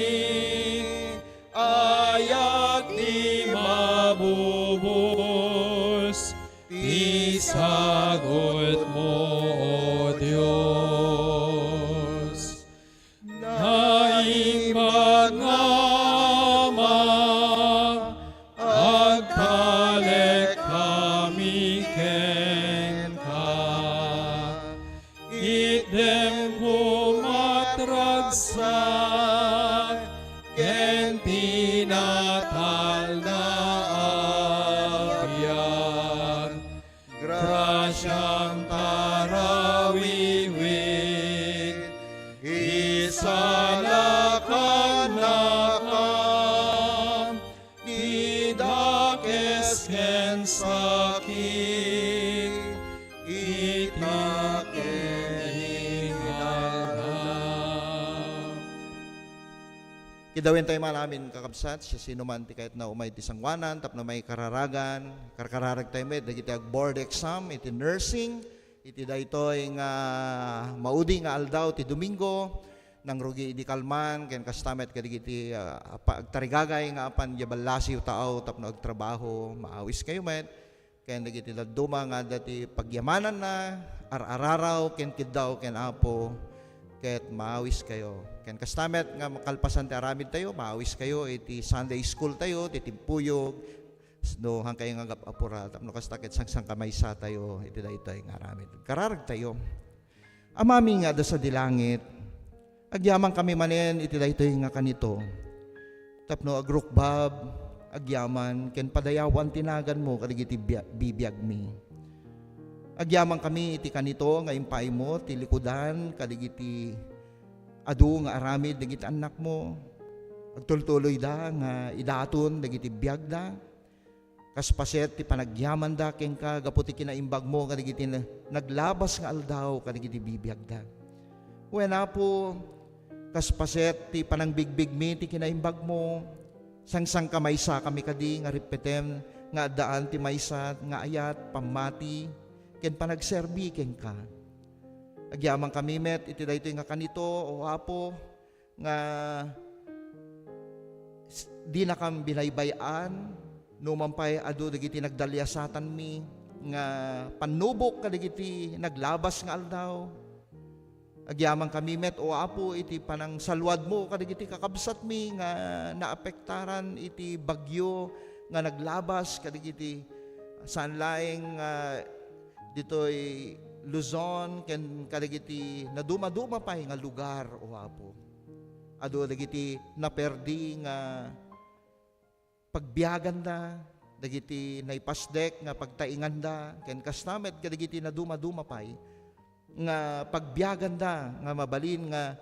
ayak ti mabubos, ti sagutmo, O Dios. Naimbag nga Ama, agtalek kami kenka. Itdem koma ti ragsak ken ti natalna a biag. Grasiam tarawiwit, isalakan nakam ti dakes ken sakit, ita ken inalna. Kidawen tayo man amin, kakabsat, siasinoman ti kayatna umay ti sangoanan tapno maikararagan, karkararag tayo met dagiti ag-board exam iti nursing, iti daytoy nga maudi nga aldaw ti Domingo, nangrugi idi kalman, ken kasta met kadagiti, ah, apa-, agtarigagay nga apan diay ballasiw taaw tapno agtrabaho, maawis kayo met. Ken dagiti dadduma nga adda ti pagyamananna, ar-araraw ken kiddaw ken Apo, ket maawiskayo. Ken kasta met nga makalpasan ti aramidtayo, maawiskayo iti Sunday school tayo, ti timpuyog, no, haankayo nga agap-apura, tapno kasta ket sangsangkamaysatayo iti daytoy nga aramid. Kararagtayo. Amami nga adda sadi langit, agyamankami manen iti daytoy nga kanito, tapno agrukbab, agyaman, ken padayawan ti naganmo kadagiti bia-, bibiagmi. Agyamankami iti kanito nga impaaymo ti likudan kadagiti adu nga aramid dagiti annakmo. Agtultuloyda nga idaton dagiti biagda. Kas paset ti panagyamanda kenka gapu ti kinaimbagmo kadagiti na-, naglabas nga aldaw kadagiti bibiagda. Wen, Apo, kas paset ti panangbigbigmi ti kinaimbagmo, sangsangkamaysakami kadi nga rippetem nga addaan ti maysa nga ayat, pammati, ken panagserbi kenka. Agyamankami met iti daytoy nga kanito, O Apo, nga s-, dinakam binaybay-an, numan pay adu dagiti nagdaliasatanmi nga pannubok kadagiti naglabas nga aldaw. Agyamankami met, O Apo, iti panangsaluadmo kadagiti kakabsatmi nga naapektaran iti bagyo nga naglabas kadagiti saan laeng, ah, ditoy Luzon ken kadagiti nadumaduma pay nga lugar, O Apo. Adu dagiti naperdi nga pagbiaganda, dagiti naipasdek nga pagtainganda, ken kasta met kadagiti nadumaduma pay nga pagbiaganda nga mabalin nga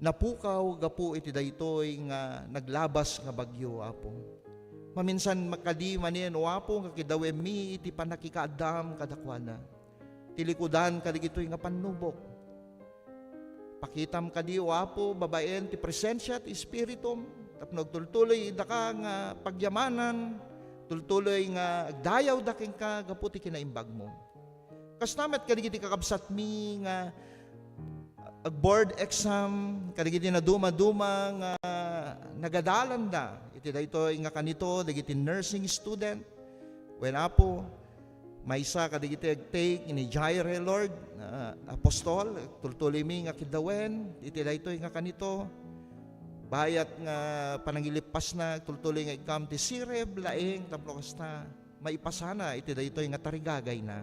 napukaw gapu iti daytoy nga naglabas nga bagyo, Apo. Maminsan kadi manen, O Apo, nga kidawemmi iti pannakikaaddaam kadakuada. Ti likudan kadagitoy nga pannubok. Pakitam kadi, O Apo, babaen ti presensia ti Espiritum, tapno agtultuloy daka nga pagyamanan, tultuloy nga agdayawda kenka gapu ti kinaimbagmo. Kasta met kadagiti kakabsatmi nga ag-board exam, kadagiti nadumaduma nga nagadalanda iti daytoy nga kanito, dagiti nursing student, wen, Apo, maysa kadagiti agtake ni Jaire, Lord, ah, apostol, tultuloymi nga kiddawen iti daytoy nga kanito. Bayat nga panangilippasna, tultuloy nga ikkam ti sirib, laeng, tapno kasta, maipasana iti daytoy nga tarigagayna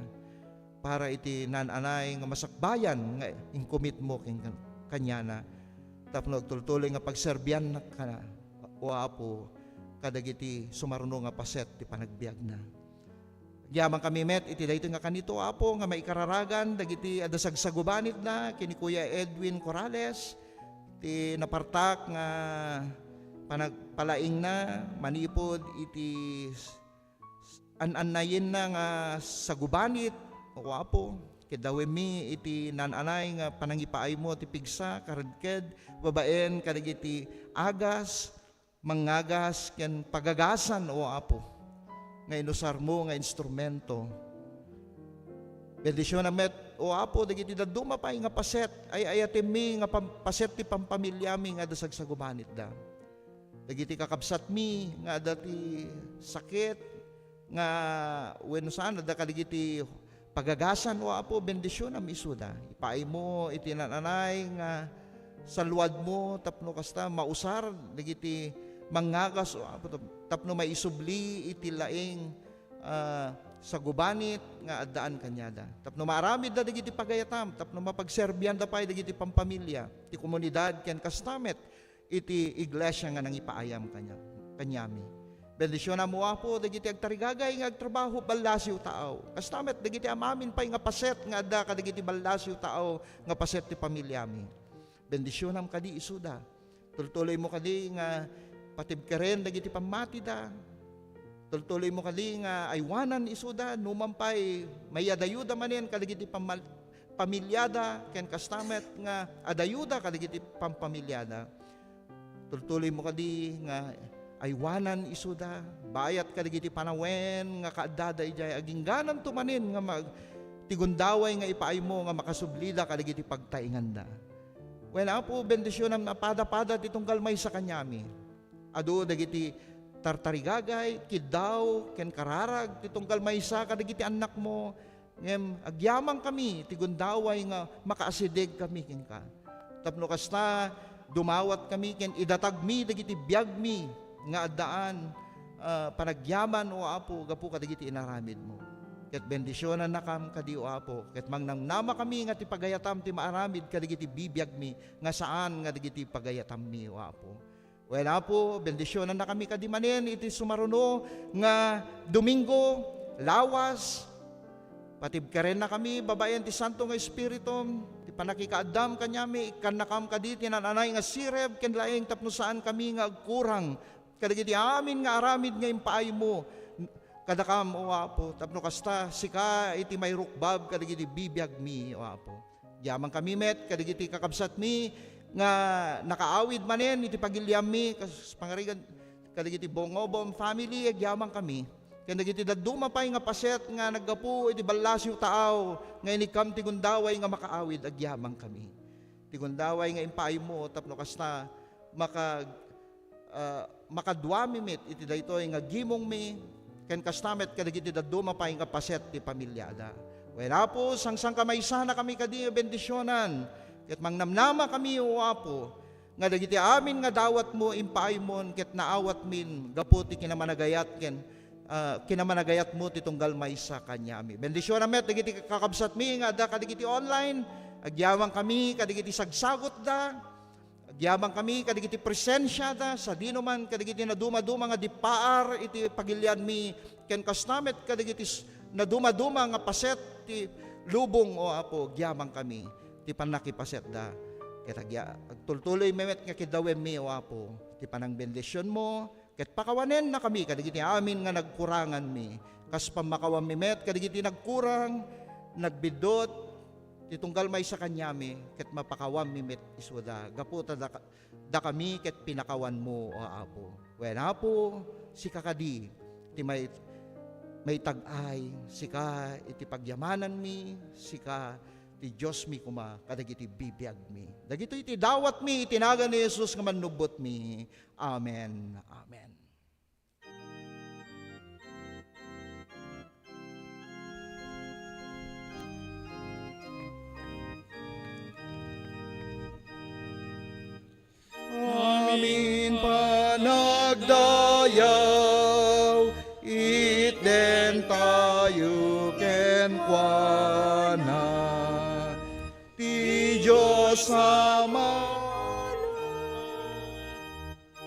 para iti naan-anay nga masakbayan nga inkomitmo ken kaniana, tapno agtultuloy nga pagserbiannak, O Apo, kadagiti sumaruno nga paset ti panagbiagna. Agyamankami met iti daytoy nga kanito, Apo, nga maikararagan dagiti adda sagsagubanitna ken ni Kuya Edwin Corrales, ti napartak nga panagpalaingna manipud iti s-, s-, an-annayenna nga sagubanit, O Apo. Kiddawemmi iti naan-anay nga panangipaaymo ti pigsa, karedked, babaen kadagiti agas, mangagas ken pagagasan, O Apo, nga inusarmo nga instrumento. Bendisionam met, O Apo, dagiti dadduma pay nga paset, ay-ayatenmi nga pam-, paset ti pampamiliami nga adda sagsagubanitda. Dagiti kakabsatmi nga adda ti sakit, nga wenno saan, adda kadagiti pagagasan, O Apo, bendisionam isuda. Ipaaymo iti naan-anay nga saluadmo tapno kasta mausar dagiti mangagas, O Apo, tap-, tapno maisubli iti laing, ah, sagubanit nga addaan kaniada. Tapno maaramidda dagiti pagayatam, tapno mapagserbianda pay dagiti pampamilya, ti komunidad, ken kasta met iti iglesia nga nangipaayam kania-, kaniami. Bendisionam, O Apo, dagiti agtarigagay nga agtrabaho, ballasiw taaw. Kasta met dagiti amamin pay nga paset nga adda kadagiti ballasiw taaw nga paset ti pamiliami. Bendisionam kadi isuda. Tultuloymo kadi nga patibkeren dagiti pammatida. Tultuloymo kadi nga aywanan isuda, numan pay mayadayuda manen kadagiti pammal-, pamiliada, ken kasta met nga adayuda kadagiti pampamiliada. Tultuloymo kadi nga aywanan isuda, bayat kadagiti panawen nga kaaddada idiay, aginggananto manen nga mag-, ti gundaway nga ipaaymo nga makasublida kadagiti pagtainganda. Wen, Apo, bendisionam a pada-pada ti tunggal maysa kaniami. Adu dagiti tartarigagay, kiddaw, ken kararag ti tunggal maysa kadagiti annakmo, ngem agyamankami ti gundaway nga makaasidegkami kenka. Tapno kasta, dumawatkami ken idatagmi dagiti biagmi nga addaan, ah, panagyaman, O Apo, gapu kadagiti inaramidmo. Ket bendisionannakam kadi, O Apo, ket mangnamnamakami nga ti pagayatam ti maaramid kadagiti bibiagmi nga saan nga dagiti pagayatammi, O Apo. Wen, Apo, bendisionannakami kadi manen iti sumaruno nga Domingo, lawas. Patibkerennakami babaen ti Santo nga Espiritum, ti pannakikaaddam kaniami, ikkannakam kadi ti naan-anay nga sireb ken laeng tapno saankami nga agkurang kadagiti amin nga aramid nga impaaymo kadakam, O Apo, tapno kasta, sika iti mairukbab kadagiti bibiagmi, O Apo. Agyamankami met kadagiti kakabsatmi nga nakaawid manen iti pagiliammi, kas-, pangarigan kadagiti Bongobong family, agyamankami. Ken dagiti dadduma pay nga paset nga naggapu iti ballasiw taaw nga inikkam ti gundaway nga makaawid, agyamankami. Ti gundaway nga impaaymo tapno kasta maka-, ah, makaduami met iti daytoy nga gimongmi, ken kasta met kadagiti dadduma pay nga paset ti pamiliada. Wen, Apo, sangsangkamaysanakami kadi nga bendisionan, ket mangnamnamakami, O Apo, nga dagiti amin nga dawatmo impaaymon ket naawatmin gapu ti kinamanagayat ken, ah, kinamanagayatmo ti tunggal maysa kaniami. Bendisionam met dagiti kakabsatmi nga adda kadagiti online, agyamankami kadagiti sagsagutda, agyamankami kadagiti presensiada, sadino man kadagiti nadumaduma nga dippaar iti pagilianmi, ken kasta met kadagiti s-, nadumaduma nga paset ti lubong, O Apo, agyamankami ti pannakipasetda. Ket agya-, agtultuloymi met nga kiddawemmi, O Apo, ti panangbendisionmo, ket pakawanennakami kadagiti amin nga nagkuranganmi, kas pammakawanmi met kadagiti nagkurang, nagbiddut, ti tunggal maysa kaniami, ket mapakawanmi met isuda, gapu ta daka-, dakami ket pinakawanmo, O Apo. Wen, Apo, sika kadi ti may-, maitag-ay, sika iti pagyamananmi, sika ti Diosmi koma kadagiti bibiagmi. Dagitoy ti dawatmi iti nagan ni Jesus nga Mannubbotmi. Amen. Amen. Amin panagdayaw, itden tayo kenkuana. Ti Dios Ama,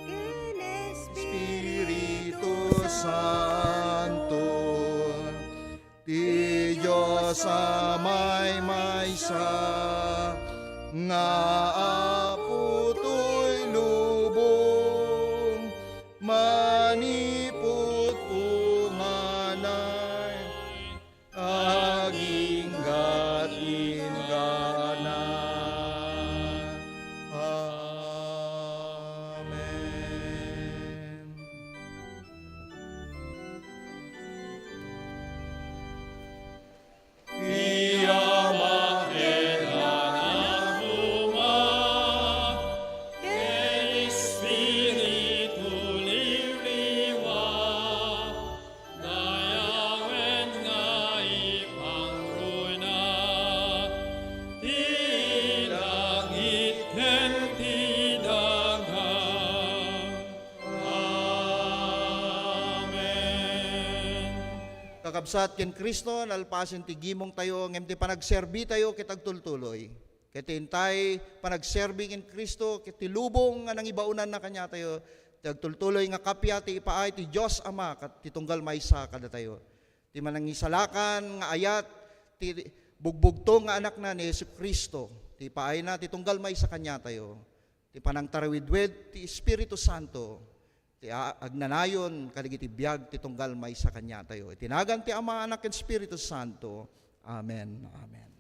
ken Espiritu Santo, ti Dios a maymaysa nga Apo, Kakabsat ken Cristo, nalpasen ti gimongtayo, ngem ti panagserbitayo ket agtultuloy. Ket ti intay panagserbi ken Cristo, ket ti lubong nga nangibaonanna kaniatayo, ti agtultuloy nga kappia ti ipaay ti Dios Ama ket ti tunggal maysa kadatayo. Ti manangisalakan nga ayat ti bugbugtong nga Anakna ni Jesu-Cristo, ti ipaayna ti tunggal maysa kaniatayo. Ti panangtarawidwid ti Espiritu Santo, ti a-, agnanayon kadagiti biag ti tunggal maysa kaniatayo. Iti nagan ti Ama, Anak, ken Espiritu Santo. Amen. Amen.